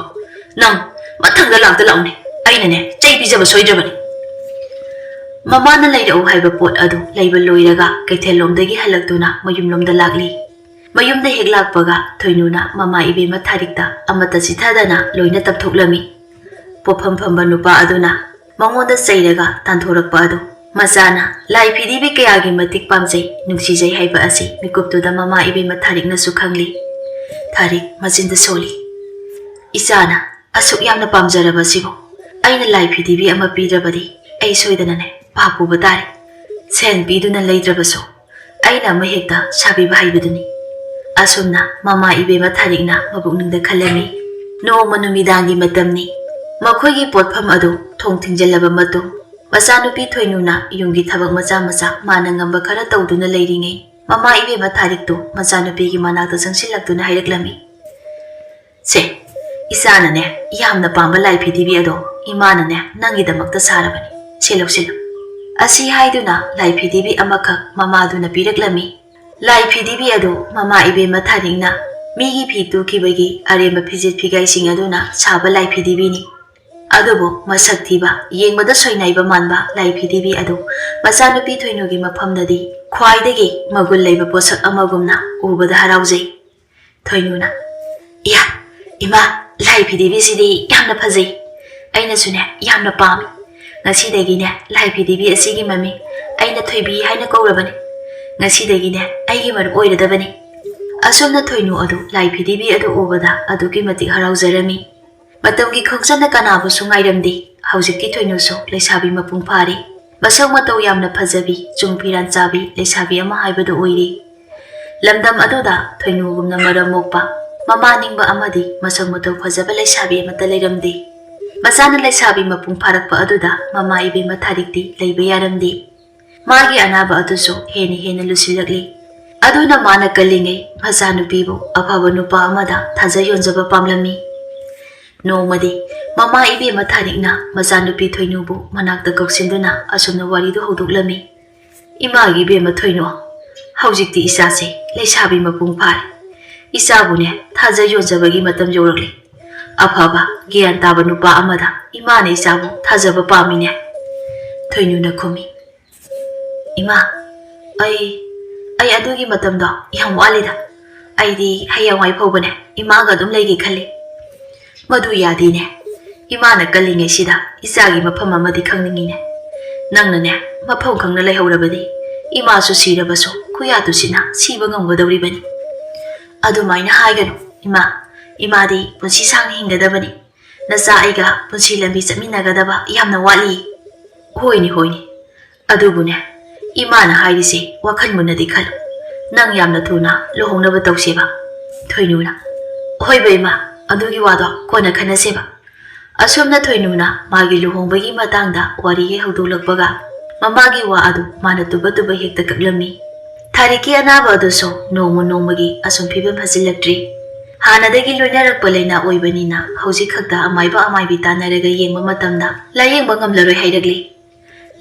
ꯅꯪ ꯃꯊꯪꯗ ꯂꯥꯛꯇ ꯂꯥꯛꯎꯅꯦ, ꯑꯩꯅꯅꯦ ꯆꯩ ꯄꯤꯖꯕ ꯁꯣꯏꯗ꯭ꯔꯕꯅꯤ"꯫ ꯃꯃꯥꯅ ꯂꯩꯔꯛꯎ ꯍꯥꯏꯕ ꯄꯣꯠ ꯑꯗꯨ ꯂꯩꯕ ꯂꯣꯏꯔꯒ ꯀꯩꯊꯦꯜꯂꯣꯝꯗꯒꯤ ꯍꯜꯂꯛꯇꯨꯅ ꯃꯌꯨꯝꯂꯣꯝꯗ ꯂꯥꯛꯂꯤ꯫ ꯃꯌꯨꯝꯗ ꯍꯦꯛ ꯂꯥꯛꯄꯒ ꯊꯣꯏꯅꯨꯅ ꯃꯃꯥ ꯏꯕꯦꯝꯃ ꯊꯥꯔꯤꯛꯇ ꯑꯃꯠꯇ ꯆꯤꯊꯗꯅ ꯂꯣꯏꯅ ꯇꯞꯊꯣꯛꯂꯝꯃꯤ꯫ ꯄꯣꯠꯐꯝ ꯐꯝꯕ ꯅꯨꯄꯥ ꯑꯗꯨꯅ ꯃꯉꯣꯟꯗ ꯆꯩꯔꯒ ꯇꯥꯟꯊꯣꯔꯛꯄ ꯑꯗꯨ ꯃꯆꯥꯅ ꯂꯥꯏ ꯐꯤꯗꯤꯕꯤ ꯀꯌꯥꯒꯤ ꯃꯇꯤꯛ ꯄꯥꯝꯖꯩ, ꯅꯨꯡꯁꯤꯖꯩ ꯍꯥꯏꯕ ꯑꯁꯤ ꯃꯤꯀꯨꯞꯇꯨꯗ ꯃꯃꯥ ꯏꯕꯦꯝꯃ ꯊꯥꯔꯤꯛꯅꯁꯨ ꯈꯪꯂꯤ꯫ ꯊꯥꯔꯤꯛ ꯃꯆꯤꯟꯗ ꯁꯣꯜꯂꯤ꯫ "ꯏꯆꯥꯅ ꯑꯁꯨꯛ ꯌꯥꯝꯅ ꯄꯥꯝꯖꯔꯕꯁꯤꯕꯨ ꯑꯩꯅ ꯂꯥꯏ ꯐꯤꯗꯤꯕꯤ ꯑꯃ ꯄꯤꯗ꯭ꯔꯕꯗꯤ ꯑꯩ ꯁꯣꯏꯗꯅꯅꯦ ꯄꯥꯞ ꯄꯨꯕ ꯇꯥꯔꯦ꯫ ꯁꯦꯟ ꯄꯤꯗꯨꯅ ꯂꯩꯗ꯭ꯔꯕꯁꯨ ꯑꯩꯅ ꯑꯃ ꯍꯦꯛꯇ ꯁꯥꯕꯤꯕ ꯍꯩꯕꯗꯨꯅꯤ"꯫ ꯑꯁꯨꯝꯅ ꯃꯃꯥ ꯏꯕꯦꯝꯃ ꯊꯥꯔꯤꯛꯅ ꯃꯕꯨꯛꯅꯤꯡꯗ ꯈꯜꯂꯝꯃꯤ꯫ ꯅꯣꯡꯃ ꯅꯨꯃꯤꯗꯥꯡꯒꯤ ꯃꯇꯝꯅꯤ꯫ ꯃꯈꯣꯏꯒꯤ ꯄꯣꯠꯐꯝ ꯑꯗꯨ ꯊꯣꯡ ꯊꯤꯡꯖꯤꯜꯂꯕ ꯃꯇꯨꯡ, ꯃꯆꯥꯅꯨꯄꯤ ꯊꯣꯏꯅꯨꯅ ꯌꯨꯝꯒꯤ ꯊꯕꯛ ꯃꯆꯥ ꯃꯆꯥ ꯃꯥꯅ ꯉꯝꯕ ꯈꯔ ꯇꯧꯗꯨꯅ ꯂꯩꯔꯤꯉꯩ, ꯃꯃꯥ ꯏꯕꯦꯝꯃ ꯊꯥꯔꯤꯛꯇꯨ ꯃꯆꯥꯅꯨꯄꯤꯒꯤ ꯃꯅꯥꯛꯇ ꯆꯪꯁꯤꯜꯂꯛꯇꯨꯅ ꯍꯥꯏꯔꯛꯂꯝꯃꯤ, "ꯁꯦ, ꯏꯆꯥꯅꯅꯦ ꯌꯥꯝꯅ ꯄꯥꯝꯕ ꯂꯥꯏ ꯐꯤꯗꯤꯕꯤ ꯑꯗꯣ ꯏꯃꯥꯅꯅꯦ ꯅꯪꯒꯤꯗꯃꯛꯇ ꯁꯥꯔꯕꯅꯤ꯫ ꯁꯦ, ꯂꯧꯁꯤꯜꯂꯨ꯫" ꯑꯁꯤ ꯍꯥꯏꯗꯨꯅ ꯂꯥꯏ ꯐꯤꯗꯤꯕꯤ ꯑꯃꯈꯛ ꯃꯃꯥꯗꯨꯅ ꯄꯤꯔꯛꯂꯝꯃꯤ꯫ ꯂꯥꯏ ꯐꯤꯗꯤꯕꯤ ꯑꯗꯨ ꯃꯃꯥ ꯏꯕꯦꯝꯃ ꯊꯥꯔꯤꯛꯅ ꯃꯤꯒꯤ ꯐꯤ ꯇꯨꯈꯤꯕꯒꯤ ꯑꯔꯦꯝꯕ ꯐꯤꯖꯦꯠ ꯐꯤꯒꯥꯏꯁꯤꯡ ꯑꯗꯨꯅ ꯁꯥꯕ ꯂꯥꯏ ꯐꯤꯗꯤꯕꯤꯅꯤ꯫ ꯑꯗꯨꯕꯨ ꯃꯁꯛ ꯊꯤꯕ, ꯌꯦꯡꯕꯗ ꯁꯣꯏꯅꯥꯏꯕ ꯃꯥꯟꯕ ꯂꯥꯏ ꯐꯤꯗꯤꯕꯤ ꯑꯗꯨ ꯃꯆꯥꯅꯨꯄꯤ ꯊꯣꯏꯅꯨꯒꯤ ꯃꯐꯝꯗꯗꯤ ꯈ꯭ꯋꯥꯏꯗꯒꯤ ꯃꯒꯨꯟ ꯂꯩꯕ ꯄꯣꯠꯁꯛ ꯑꯃꯒꯨꯝꯅ ꯎꯕꯗ ꯍꯔꯥꯎꯖꯩ꯫ ꯊꯣꯏꯅꯨꯅ, "ꯏꯌꯥ, ꯏꯃꯥ, ꯂꯥꯏ ꯐꯤꯗꯤꯕꯤꯁꯤꯗꯤ ꯌꯥꯝꯅ ꯐꯖꯩ꯫ ꯑꯩꯅꯁꯨꯅꯦ ꯌꯥꯝꯅ ꯄꯥꯝꯃꯤ꯫ ꯉꯁꯤꯗꯒꯤꯅꯦ ꯂꯥꯏ ꯐꯤꯗꯤꯕꯤ ꯑꯁꯤꯒꯤ ꯃꯃꯤꯡ ꯑꯩꯅ ꯊꯣꯏꯕꯤ ꯍꯥꯏꯅ ꯀꯧꯔꯕꯅꯤ꯫ ꯉꯁꯤꯗꯒꯤꯅꯦ ꯑꯩꯒꯤ ꯃꯔꯨꯞ ꯑꯣꯏꯔꯗꯕꯅꯤ꯫" ꯑꯁꯨꯝꯅ ꯊꯣꯏꯅꯨ ꯑꯗꯨ ꯂꯥꯏ ꯐꯤꯗꯤꯕꯤ ꯑꯗꯨ ꯎꯕꯗ ꯑꯗꯨꯛꯀꯤ ꯃꯇꯤꯛ ꯍꯔꯥꯎꯖꯔꯝꯃꯤ꯫ ꯃꯇꯝꯒꯤ ꯈꯣꯡꯆꯠꯅ ꯀꯅꯥꯕꯨꯁꯨ ꯉꯥꯏꯔꯝꯗꯦ꯫ ꯍꯧꯖꯤꯛꯇꯤ ꯊꯣꯏꯅꯨꯁꯨ ꯂꯩꯁꯥꯕꯤ ꯃꯄꯨꯡ ꯐꯥꯔꯦ꯫ ꯃꯁꯛ ꯃꯇꯧ ꯌꯥꯝꯅ ꯐꯖꯕꯤ, ꯆꯨꯡ ꯐꯤꯔꯥꯟ ꯆꯥꯕꯤ ꯂꯩꯁꯥꯕꯤ ꯑꯃ ꯍꯥꯏꯕꯗꯨ ꯑꯣꯏꯔꯦ꯫ ꯂꯝꯗꯝ ꯑꯗꯨꯗ ꯊꯣꯏꯅꯨꯒꯨꯝꯅ ꯃꯔꯝ ꯃꯣꯛꯄ, ꯃꯃꯥ ꯅꯤꯡꯕ ꯑꯃꯗꯤ ꯃꯁꯛ ꯃꯇꯧ ꯐꯖꯕ ꯂꯩꯁꯥꯕꯤ ꯑꯃꯠꯇ ꯂꯩꯔꯝꯗꯦ꯫ ꯃꯆꯥꯅ ꯂꯩꯁꯥꯕꯤ ꯃꯄꯨꯡ ꯐꯥꯔꯛꯄ ꯑꯗꯨꯗ ꯃꯃꯥ ꯏꯕꯦꯝꯃ ꯊꯥꯔꯤꯛꯇꯤ ꯂꯩꯕ ꯌꯥꯔꯝꯗꯦ꯫ ꯃꯥꯒꯤ ꯑꯅꯥꯕ ꯑꯗꯨꯁꯨ ꯍꯦꯟꯅ ꯍꯦꯟꯅ ꯂꯨꯁꯤꯜꯂꯛꯂꯤ꯫ ꯑꯗꯨꯅ ꯃꯥꯅ ꯀꯜꯂꯤꯉꯩ ꯃꯆꯥꯅꯨꯄꯤꯕꯨ ꯑꯐꯕ ꯅꯨꯄꯥ ꯑꯃꯗ ꯊꯥꯖ ꯌꯣꯟꯖꯕ ꯄꯥꯝꯂꯝꯃꯤ꯫ ꯅꯣꯡꯃꯗꯤ ꯃꯃꯥ ꯏꯕꯦꯝꯃ ꯊꯥꯔꯤꯛꯅ ꯃꯆꯥꯅꯨꯄꯤ ꯊꯣꯏꯅꯨꯕꯨ ꯃꯅꯥꯛꯇ ꯀꯧꯁꯤꯟꯗꯨꯅ ꯑꯁꯨꯝꯅ ꯋꯥꯔꯤꯗꯨ ꯍꯧꯗꯣꯛꯂꯝꯃꯤ꯫ "ꯏꯃꯥꯒꯤ ꯏꯕꯦꯝꯃ ꯊꯣꯏꯅꯨ, ꯍꯧꯖꯤꯛꯇꯤ ꯏꯆꯥꯁꯦ ꯂꯩꯁꯥꯕꯤ ꯃꯄꯨꯡ ꯐꯥꯔꯦ꯫ ꯏꯆꯥꯕꯨꯅꯦ ꯊꯥꯖ ꯌꯣꯟꯖꯕꯒꯤ ꯃꯇꯝ ꯌꯧꯔꯛꯂꯦ꯫ ꯑꯐꯕ, ꯒ꯭ꯌꯥꯟ ꯇꯥꯕ ꯅꯨꯄꯥ ꯑꯃꯗ ꯏꯃꯥꯅ ꯏꯆꯥꯕꯨ ꯊꯥꯖꯕ ꯄꯥꯝꯃꯤꯅꯦ꯫" ꯊꯣꯏꯅꯨꯅ ꯈꯨꯝꯃꯤ, "ꯏꯃꯥ, ꯑꯩ, ꯑꯩ ꯑꯗꯨꯒꯤ ꯃꯇꯝꯗꯣ ꯌꯥꯝ ꯋꯥꯠꯂꯤꯗ꯫ ꯑꯩꯗꯤ ꯍꯌꯦꯡꯋꯥꯏ ꯐꯥꯎꯕꯅꯦ ꯏꯃꯥꯒ ꯑꯗꯨꯝ ꯂꯩꯒꯦ ꯈꯜꯂꯤ꯫" "ꯃꯗꯨ ꯌꯥꯗꯦꯅꯦ꯫ ꯏꯃꯥꯅ ꯀꯜꯂꯤꯉꯩꯁꯤꯗ ꯏꯆꯥꯒꯤ ꯃꯐꯝ ꯑꯃꯗꯤ ꯈꯪꯅꯤꯡꯉꯤꯅꯦ꯫ ꯅꯪꯅꯅꯦ ꯃꯐꯝ ꯈꯪꯅ ꯂꯩꯍꯧꯔꯕꯗꯤ ꯏꯃꯥꯁꯨ ꯁꯤꯔꯕꯁꯨ ꯈꯨꯌꯥ ꯇꯨꯁꯤꯅ ꯁꯤꯕ ꯉꯝꯒꯗꯧꯔꯤꯕꯅꯤ꯫" "ꯑꯗꯨꯃꯥꯏꯅ ꯍꯥꯏꯒꯅꯨ ꯏꯃꯥ꯫ ꯏꯃꯥꯗꯤ ꯄꯨꯟꯁꯤ ꯁꯥꯡꯅ ꯍꯤꯡꯒꯗꯕꯅꯤ꯫ ꯅꯆꯥ ꯑꯩꯒ ꯄꯨꯟꯁꯤ ꯂꯝꯕꯤ ꯆꯠꯃꯤꯟꯅꯒꯗꯕ ꯌꯥꯝꯅ ꯋꯥꯠꯂꯤ꯫" "ꯍꯣꯏꯅꯦ, ꯍꯣꯏꯅꯦ꯫ ꯑꯗꯨꯕꯨꯅꯦ, ꯏꯃꯥꯅ ꯍꯥꯏꯔꯤꯁꯦ ꯋꯥꯈꯜ ꯃꯨꯟꯅꯗꯤ ꯈꯜꯂꯨ꯫ ꯅꯪ ꯌꯥꯝꯅ ꯊꯨꯅ ꯂꯨꯍꯣꯡꯅꯕ ꯇꯧꯁꯦꯕ꯫" ꯊꯣꯏꯅꯨꯅ, "ꯍꯣꯏꯕ ꯏꯃꯥ, ꯑꯗꯨꯒꯤ ꯋꯥꯗꯣ ꯀꯣꯟꯅ ꯈꯟꯅꯁꯦꯕ꯫ ꯑꯁꯨꯝꯅ ꯊꯣꯏꯅꯨꯅ ꯃꯥꯒꯤ ꯂꯨꯍꯣꯡꯕꯒꯤ ꯃꯇꯥꯡꯗ ꯋꯥꯔꯤ ꯍꯦꯛ ꯍꯧꯗꯣꯛꯂꯛꯄꯒ, ꯃꯃꯥꯒꯤ ꯋꯥ ꯑꯗꯨ ꯃꯥꯅ ꯇꯨꯕ ꯇꯨꯕ ꯍꯦꯛꯇ ꯀꯛꯂꯝꯃꯤ꯫ ꯊꯥꯔꯤꯛꯀꯤ ꯑꯅꯥꯕ ꯑꯗꯨꯁꯨ ꯅꯣꯡꯃ ꯅꯣꯡꯃꯒꯤ ꯑꯁꯨꯝ ꯐꯤꯕꯝ ꯐꯖꯤꯜꯂꯛꯇ꯭ꯔꯤ꯫ ꯍꯥꯟꯅꯗꯒꯤ ꯂꯣꯏꯅꯔꯛꯄ ꯂꯥꯏꯅꯥ ꯑꯣꯏꯕꯅꯤꯅ, ꯍꯧꯖꯤꯛ ꯈꯛꯇ ꯑꯃꯥꯏꯕ ꯑꯃꯥꯏꯕꯤ ꯇꯥꯟꯅꯔꯒ ꯌꯦꯡꯕ ꯃꯇꯝꯗ ꯂꯥꯌꯦꯡꯕ ꯉꯝꯂꯔꯣꯏ ꯍꯥꯏꯔꯛꯂꯤ꯫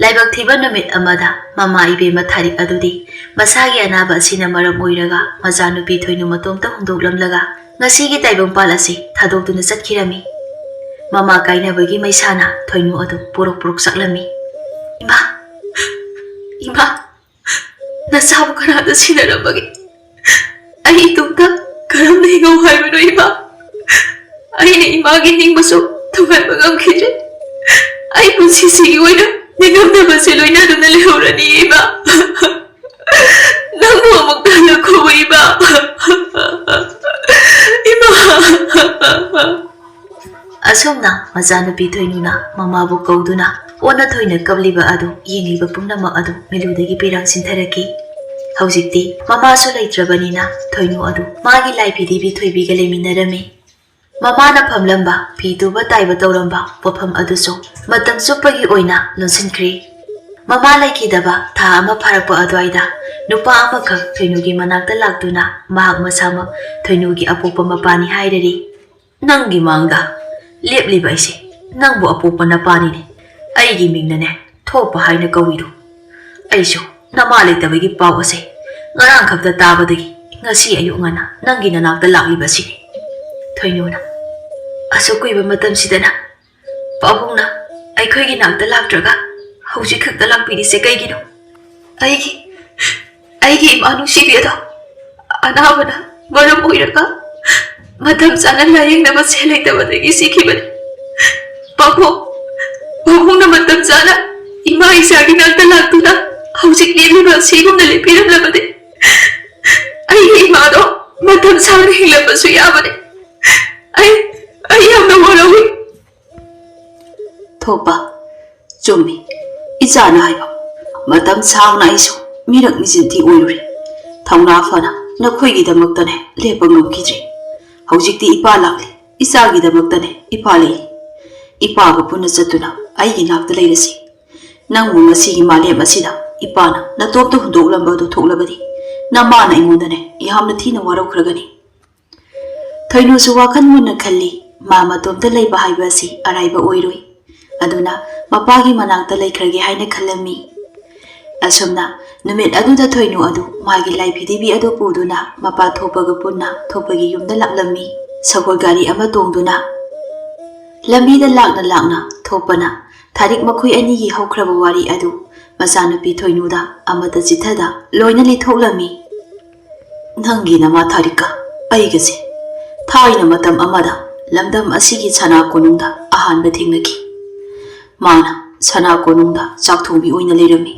ꯂꯥꯏꯕꯛ ꯊꯤꯕ ꯅꯨꯃꯤꯠ ꯑꯃꯗ ꯃꯃꯥ ꯏꯕꯦꯝꯃ ꯊꯥꯔꯤꯛ ꯑꯗꯨꯗꯤ ꯃꯁꯥꯒꯤ ꯑꯅꯥꯕ ꯑꯁꯤꯅ ꯃꯔꯝ ꯑꯣꯏꯔꯒ ꯃꯆꯥꯅꯨꯄꯤ ꯊꯣꯏꯅꯨ ꯃꯇꯣꯝꯇ ꯍꯨꯟꯗꯣꯛꯂꯝꯂꯒ, ꯉꯁꯤꯒꯤ ꯇꯥꯏꯕꯪꯄꯥꯜ ꯑꯁꯤ ꯊꯥꯗꯣꯛꯇꯨꯅ ꯆꯠꯈꯤꯔꯝꯃꯤ꯫ ꯃꯃꯥ ꯀꯥꯏꯅꯕꯒꯤ ꯃꯩꯁꯥꯅ ꯊꯣꯏꯅꯨ ꯑꯗꯨ ꯄꯨꯔꯛ ꯄꯨꯔꯛ ꯆꯥꯛꯂꯝꯃꯤ꯫ "ꯏꯃꯥ, ꯏꯃꯥ, ꯅꯆꯥꯕꯨ ꯀꯅꯥꯗ ꯁꯤꯟꯅꯔꯝꯕꯒꯦ? ꯑꯩ ꯏꯇꯣꯝꯇ ꯀꯔꯝꯅ ꯍꯤꯡꯍꯧ ꯍꯥꯏꯕꯅꯣ, ꯏꯃꯥ? ꯑꯩꯅ ꯏꯃꯥꯒꯤ ꯅꯤꯡꯕꯁꯨ ꯊꯨꯡꯍꯟꯕ ꯉꯝꯈꯤꯗ꯭ꯔꯦ꯫ ꯑꯩ ꯄꯨꯟꯁꯤꯁꯤꯒꯤ ꯑꯣꯏꯅ ꯅꯤꯡꯉꯝꯗꯕꯁꯦ ꯂꯣꯏꯅꯗꯨꯅ ꯂꯩꯍꯧꯔꯅꯤ, ꯏꯃꯥ꯫ ꯅꯪꯕꯨ ꯑꯃꯨꯛ ꯇꯥꯜꯂꯛꯈꯣ, ꯏꯃꯥ꯫ ꯏꯃꯥ!" ꯑꯁꯨꯝꯅ ꯃꯆꯥꯅꯨꯄꯤ ꯊꯣꯏꯅꯨꯅ ꯃꯃꯥꯕꯨ ꯀꯧꯗꯨꯅ ꯑꯣꯟꯅ ꯊꯣꯏꯅ ꯀꯞꯂꯤꯕ ꯑꯗꯨ ꯌꯦꯡꯂꯤꯕ ꯄꯨꯝꯅꯃꯛ ꯑꯗꯨ ꯃꯤꯠꯂꯨꯗꯒꯤ ꯄꯤꯔꯥꯡ ꯁꯤꯟꯊꯔꯛꯈꯤ꯫ ꯍꯧꯖꯤꯛꯇꯤ ꯃꯃꯥꯁꯨ ꯂꯩꯇ꯭ꯔꯕꯅꯤꯅ, ꯊꯣꯏꯅꯨ ꯑꯗꯨ ꯃꯥꯒꯤ ꯂꯥꯏ ꯐꯤꯗꯤꯕꯤ ꯊꯣꯏꯕꯤꯒ ꯂꯩꯃꯤꯟꯅꯔꯝꯃꯤ꯫ ꯃꯃꯥꯅ ꯐꯝꯂꯝꯕ, ꯐꯤ ꯇꯨꯕ ꯇꯥꯏꯕ ꯇꯧꯔꯝꯕ ꯄꯣꯠꯐꯝ ꯑꯗꯨꯁꯨ ꯃꯇꯝ ꯆꯨꯞꯄꯒꯤ ꯑꯣꯏꯅ ꯂꯣꯟꯁꯤꯟꯈ꯭ꯔꯦ꯫ ꯃꯃꯥ ꯂꯩꯈꯤꯗꯕ ꯊꯥ ꯑꯃ ꯐꯥꯔꯛꯄ ꯑꯗꯨꯋꯥꯏꯗ, ꯅꯨꯄꯥ ꯑꯃꯈꯛ ꯊꯣꯏꯅꯨꯒꯤ ꯃꯅꯥꯛꯇ ꯂꯥꯛꯇꯨꯅ ꯃꯍꯥꯛ ꯃꯁꯥꯃꯛ ꯊꯣꯏꯅꯨꯒꯤ ꯑꯄꯣꯛꯄ ꯃꯄꯥꯅꯤ ꯍꯥꯏꯔꯔꯤ꯫ "ꯅꯪꯒꯤ ꯃꯥꯡꯗ ꯂꯦꯞꯂꯤꯕ ꯑꯩꯁꯦ ꯅꯪꯕꯨ ꯑꯄꯣꯛꯄ ꯅꯄꯥꯅꯤꯅꯦ꯫ ꯑꯩꯒꯤ ꯃꯤꯡꯅꯅꯦ ꯊꯣꯛꯄ ꯍꯥꯏꯅ ꯀꯧꯏꯗꯣ꯫ ꯑꯩꯁꯨ ꯅꯃꯥ ꯂꯩꯇꯕꯒꯤ ꯄꯥꯎ ꯑꯁꯦ ꯉꯔꯥꯡ ꯈꯛꯇ ꯇꯥꯕꯗꯒꯤ ꯉꯁꯤ ꯑꯌꯨꯛ ꯉꯟꯅ ꯅꯪꯒꯤ ꯅꯅꯥꯛꯇ ꯂꯥꯛꯂꯤꯕ ꯑꯁꯤꯅꯤ꯫" ꯊꯣꯏꯅꯨꯅ, "ꯑꯁꯨꯛ ꯀꯨꯏꯕ ꯃꯇꯝꯁꯤꯗꯅ ꯄꯥꯕꯨꯡꯅ ꯑꯩꯈꯣꯏꯒꯤ ꯅꯥꯛꯇ ꯂꯥꯛꯇ꯭ꯔꯒ ꯍꯧꯖꯤꯛ ꯈꯛꯇ ꯂꯥꯛꯄꯤꯔꯤꯁꯦ ꯀꯩꯒꯤꯅꯣ? ꯑꯩꯒꯤ, ꯑꯩꯒꯤ ꯏꯃꯥ ꯅꯨꯡꯁꯤꯕꯤ ꯑꯗꯣ ꯑꯅꯥꯕꯅ ꯃꯔꯝ ꯑꯣꯏꯔꯒ ꯃꯇꯝ ꯆꯥꯅ ꯂꯥꯌꯦꯡꯅꯕ ꯁꯦꯜ ꯂꯩꯇꯕꯗꯒꯤ ꯁꯤꯈꯤꯕꯅꯤ꯫ ꯄꯥꯕꯨꯡ, ꯄꯥꯕꯨꯡꯅ ꯃꯇꯝ ꯆꯥꯅ ꯏꯃꯥ ꯏꯆꯥꯒꯤ ꯅꯥꯛꯇ ꯂꯥꯛꯇꯨꯅ ꯍꯧꯖꯤꯛ ꯂꯦꯞꯂꯤꯕ ꯑꯁꯤꯒꯨꯝꯅ ꯂꯦꯞꯄꯤꯔꯝꯂꯕꯗꯤ ꯑꯩꯒꯤ ꯏꯃꯥꯗꯣ ꯃꯇꯝ ꯁꯥꯡꯅ ꯍꯤꯡꯂꯝꯕꯁꯨ ꯌꯥꯕꯅꯤ꯫ ꯑꯩ, ꯑꯩ ꯌꯥꯝꯅ ꯋꯥꯔꯧꯏ꯫" ꯊꯣꯛꯄ, ꯆꯨꯝꯃꯤ, ꯏꯆꯥꯅ ꯍꯥꯏꯕ꯫ ꯃꯇꯝ ꯁꯥꯡꯅ ꯑꯩꯁꯨ ꯃꯤꯔꯛ ꯃꯤꯆꯤꯟ ꯊꯤ ꯑꯣꯏꯔꯨꯔꯦ꯫ ꯊꯧꯅꯥ ꯐꯅ ꯅꯈꯣꯏꯒꯤꯗꯃꯛꯇꯅꯦ ꯂꯦꯞꯄ ꯉꯝꯈꯤꯗ꯭ꯔꯦ꯫ ꯍꯧꯖꯤꯛꯇꯤ ꯏꯄꯥ ꯂꯥꯛꯂꯦ꯫ ꯏꯆꯥꯒꯤꯗꯃꯛꯇꯅꯦ ꯏꯄꯥ ꯂꯩꯔꯤ꯫ ꯏꯄꯥꯒ ꯄꯨꯟꯅ ꯆꯠꯇꯨꯅ ꯑꯩꯒꯤ ꯅꯥꯛꯇ ꯂꯩꯔꯁꯤ꯫ ꯅꯪꯕꯨ ꯃꯁꯤꯒꯤ ꯃꯥꯂꯦꯝ ꯑꯁꯤꯗ ꯏꯄꯥꯅ ꯅꯇꯣꯞꯇ ꯍꯨꯟꯗꯣꯛꯂꯝꯕ ꯑꯗꯨ ꯊꯣꯛꯂꯕꯗꯤ ꯅꯃꯥꯅ ꯑꯩꯉꯣꯟꯗꯅꯦ ꯌꯥꯝꯅ ꯊꯤꯅ ꯋꯥꯔꯧꯈ꯭ꯔꯒꯅꯤ꯫ ꯊꯣꯏꯅꯨꯁꯨ ꯋꯥꯈꯜ ꯃꯨꯟꯅ ꯈꯜꯂꯤ꯫ ꯃꯥ ꯃꯇꯣꯝꯇ ꯂꯩꯕ ꯍꯥꯏꯕ ꯑꯁꯤ ꯑꯔꯥꯏꯕ ꯑꯣꯏꯔꯣꯏ꯫ ꯑꯗꯨꯅ ꯃꯄꯥꯒꯤ ꯃꯅꯥꯛꯇ ꯂꯩꯈ꯭ꯔꯒꯦ ꯍꯥꯏꯅ ꯈꯜꯂꯝꯃꯤ꯫ ꯑꯁꯨꯝꯅ ꯅꯨꯃꯤꯠ ꯑꯗꯨꯗ ꯊꯣꯏꯅꯨ ꯑꯗꯨ ꯃꯥꯒꯤ ꯂꯥꯏ ꯐꯤꯗꯤꯕꯤ ꯑꯗꯨ ꯄꯨꯗꯨꯅ ꯃꯄꯥ ꯊꯣꯛꯄꯒ ꯄꯨꯟꯅ ꯊꯣꯛꯄꯒꯤ ꯌꯨꯝꯗ ꯂꯥꯛꯂꯝꯃꯤ꯫ ꯁꯒꯣꯜ ꯒꯥꯔꯤ ꯑꯃ ꯇꯣꯡꯗꯨꯅ ꯂꯝꯕꯤꯗ ꯂꯥꯛꯅ ꯂꯥꯛꯅ ꯊꯣꯛꯄꯅ ꯊꯥꯔꯤꯛ ꯃꯈꯣꯏ ꯑꯅꯤꯒꯤ ꯍꯧꯈ꯭ꯔꯕ ꯋꯥꯔꯤ ꯑꯗꯨ ꯃꯆꯥꯅꯨꯄꯤ ꯊꯣꯏꯅꯨꯗ ꯑꯃꯠꯇ ꯆꯤꯊꯗ ꯂꯣꯏꯅ ꯂꯤꯊꯣꯛꯂꯝꯃꯤ꯫ ꯅꯪꯒꯤ ꯅꯃꯥ ꯊꯥꯔꯤꯛꯀ ꯑꯩꯒꯁꯦ ꯊꯥꯏꯅ ꯃꯇꯝ ꯑꯃꯗ ꯂꯝꯗꯝ ꯑꯁꯤꯒꯤ ꯁꯅꯥ ꯀꯣꯅꯨꯡꯗ ꯑꯍꯥꯟꯕ ꯊꯦꯡꯅꯈꯤ꯫ ꯃꯥꯅ ꯁꯅꯥ ꯀꯣꯅꯨꯡꯗ ꯆꯥꯛ ꯊꯣꯡꯕꯤ ꯑꯣꯏꯅ ꯂꯩꯔꯝꯃꯤ꯫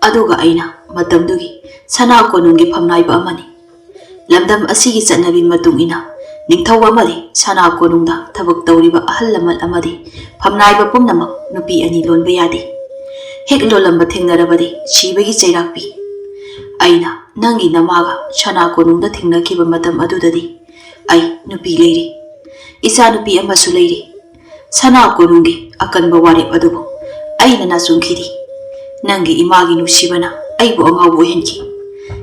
ꯑꯗꯨꯒ ꯑꯩꯅ ꯃꯇꯝꯗꯨꯒꯤ ꯁꯅꯥ ꯀꯣꯅꯨꯡꯒꯤ ꯐꯝꯅꯥꯏꯕ ꯑꯃꯅꯤ꯫ ꯂꯝꯗꯝ ꯑꯁꯤꯒꯤ ꯆꯠꯅꯕꯤ ꯃꯇꯨꯡ ꯏꯟꯅ ꯅꯤꯡꯊꯧ ꯑꯃꯗꯤ ꯁꯅꯥ ꯀꯣꯅꯨꯡꯗ ꯊꯕꯛ ꯇꯧꯔꯤꯕ ꯑꯍꯜ ꯂꯃꯟ ꯑꯃꯗꯤ ꯐꯝꯅꯥꯏꯕ ꯄꯨꯝꯅꯃꯛ ꯅꯨꯄꯤ ꯑꯅꯤ ꯂꯣꯟꯕ ꯌꯥꯗꯦ꯫ ꯍꯦꯛ ꯂꯣꯜꯂꯝꯕ ꯊꯦꯡꯅꯔꯕꯗꯤ ꯁꯤꯕꯒꯤ ꯆꯩꯔꯥꯛ ꯄꯤ꯫ ꯑꯩꯅ ꯅꯪꯒꯤ ꯅꯃꯥꯒ ꯁꯅꯥ ꯀꯣꯅꯨꯡꯗ ꯊꯦꯡꯅꯈꯤꯕ ꯃꯇꯝ ꯑꯗꯨꯗꯗꯤ ꯑꯩ ꯅꯨꯄꯤ ꯂꯩꯔꯤ꯫ ꯏꯆꯥ ꯅꯨꯄꯤ ꯑꯃꯁꯨ ꯂꯩꯔꯤ꯫ ꯁꯅꯥ ꯀꯣꯅꯨꯡꯒꯤ ꯑꯀꯟꯕ ꯋꯥꯔꯦꯞ ꯑꯗꯨꯕꯨ ꯑꯩꯅ ꯅꯥꯆꯨꯡꯈꯤꯗꯦ꯫ ꯅꯪꯒꯤ ꯏꯃꯥꯒꯤ ꯅꯨꯡꯁꯤꯕꯅ ꯑꯩꯕꯨ ꯑꯉꯥꯎꯕ ꯑꯣꯏꯍꯟꯈꯤ꯫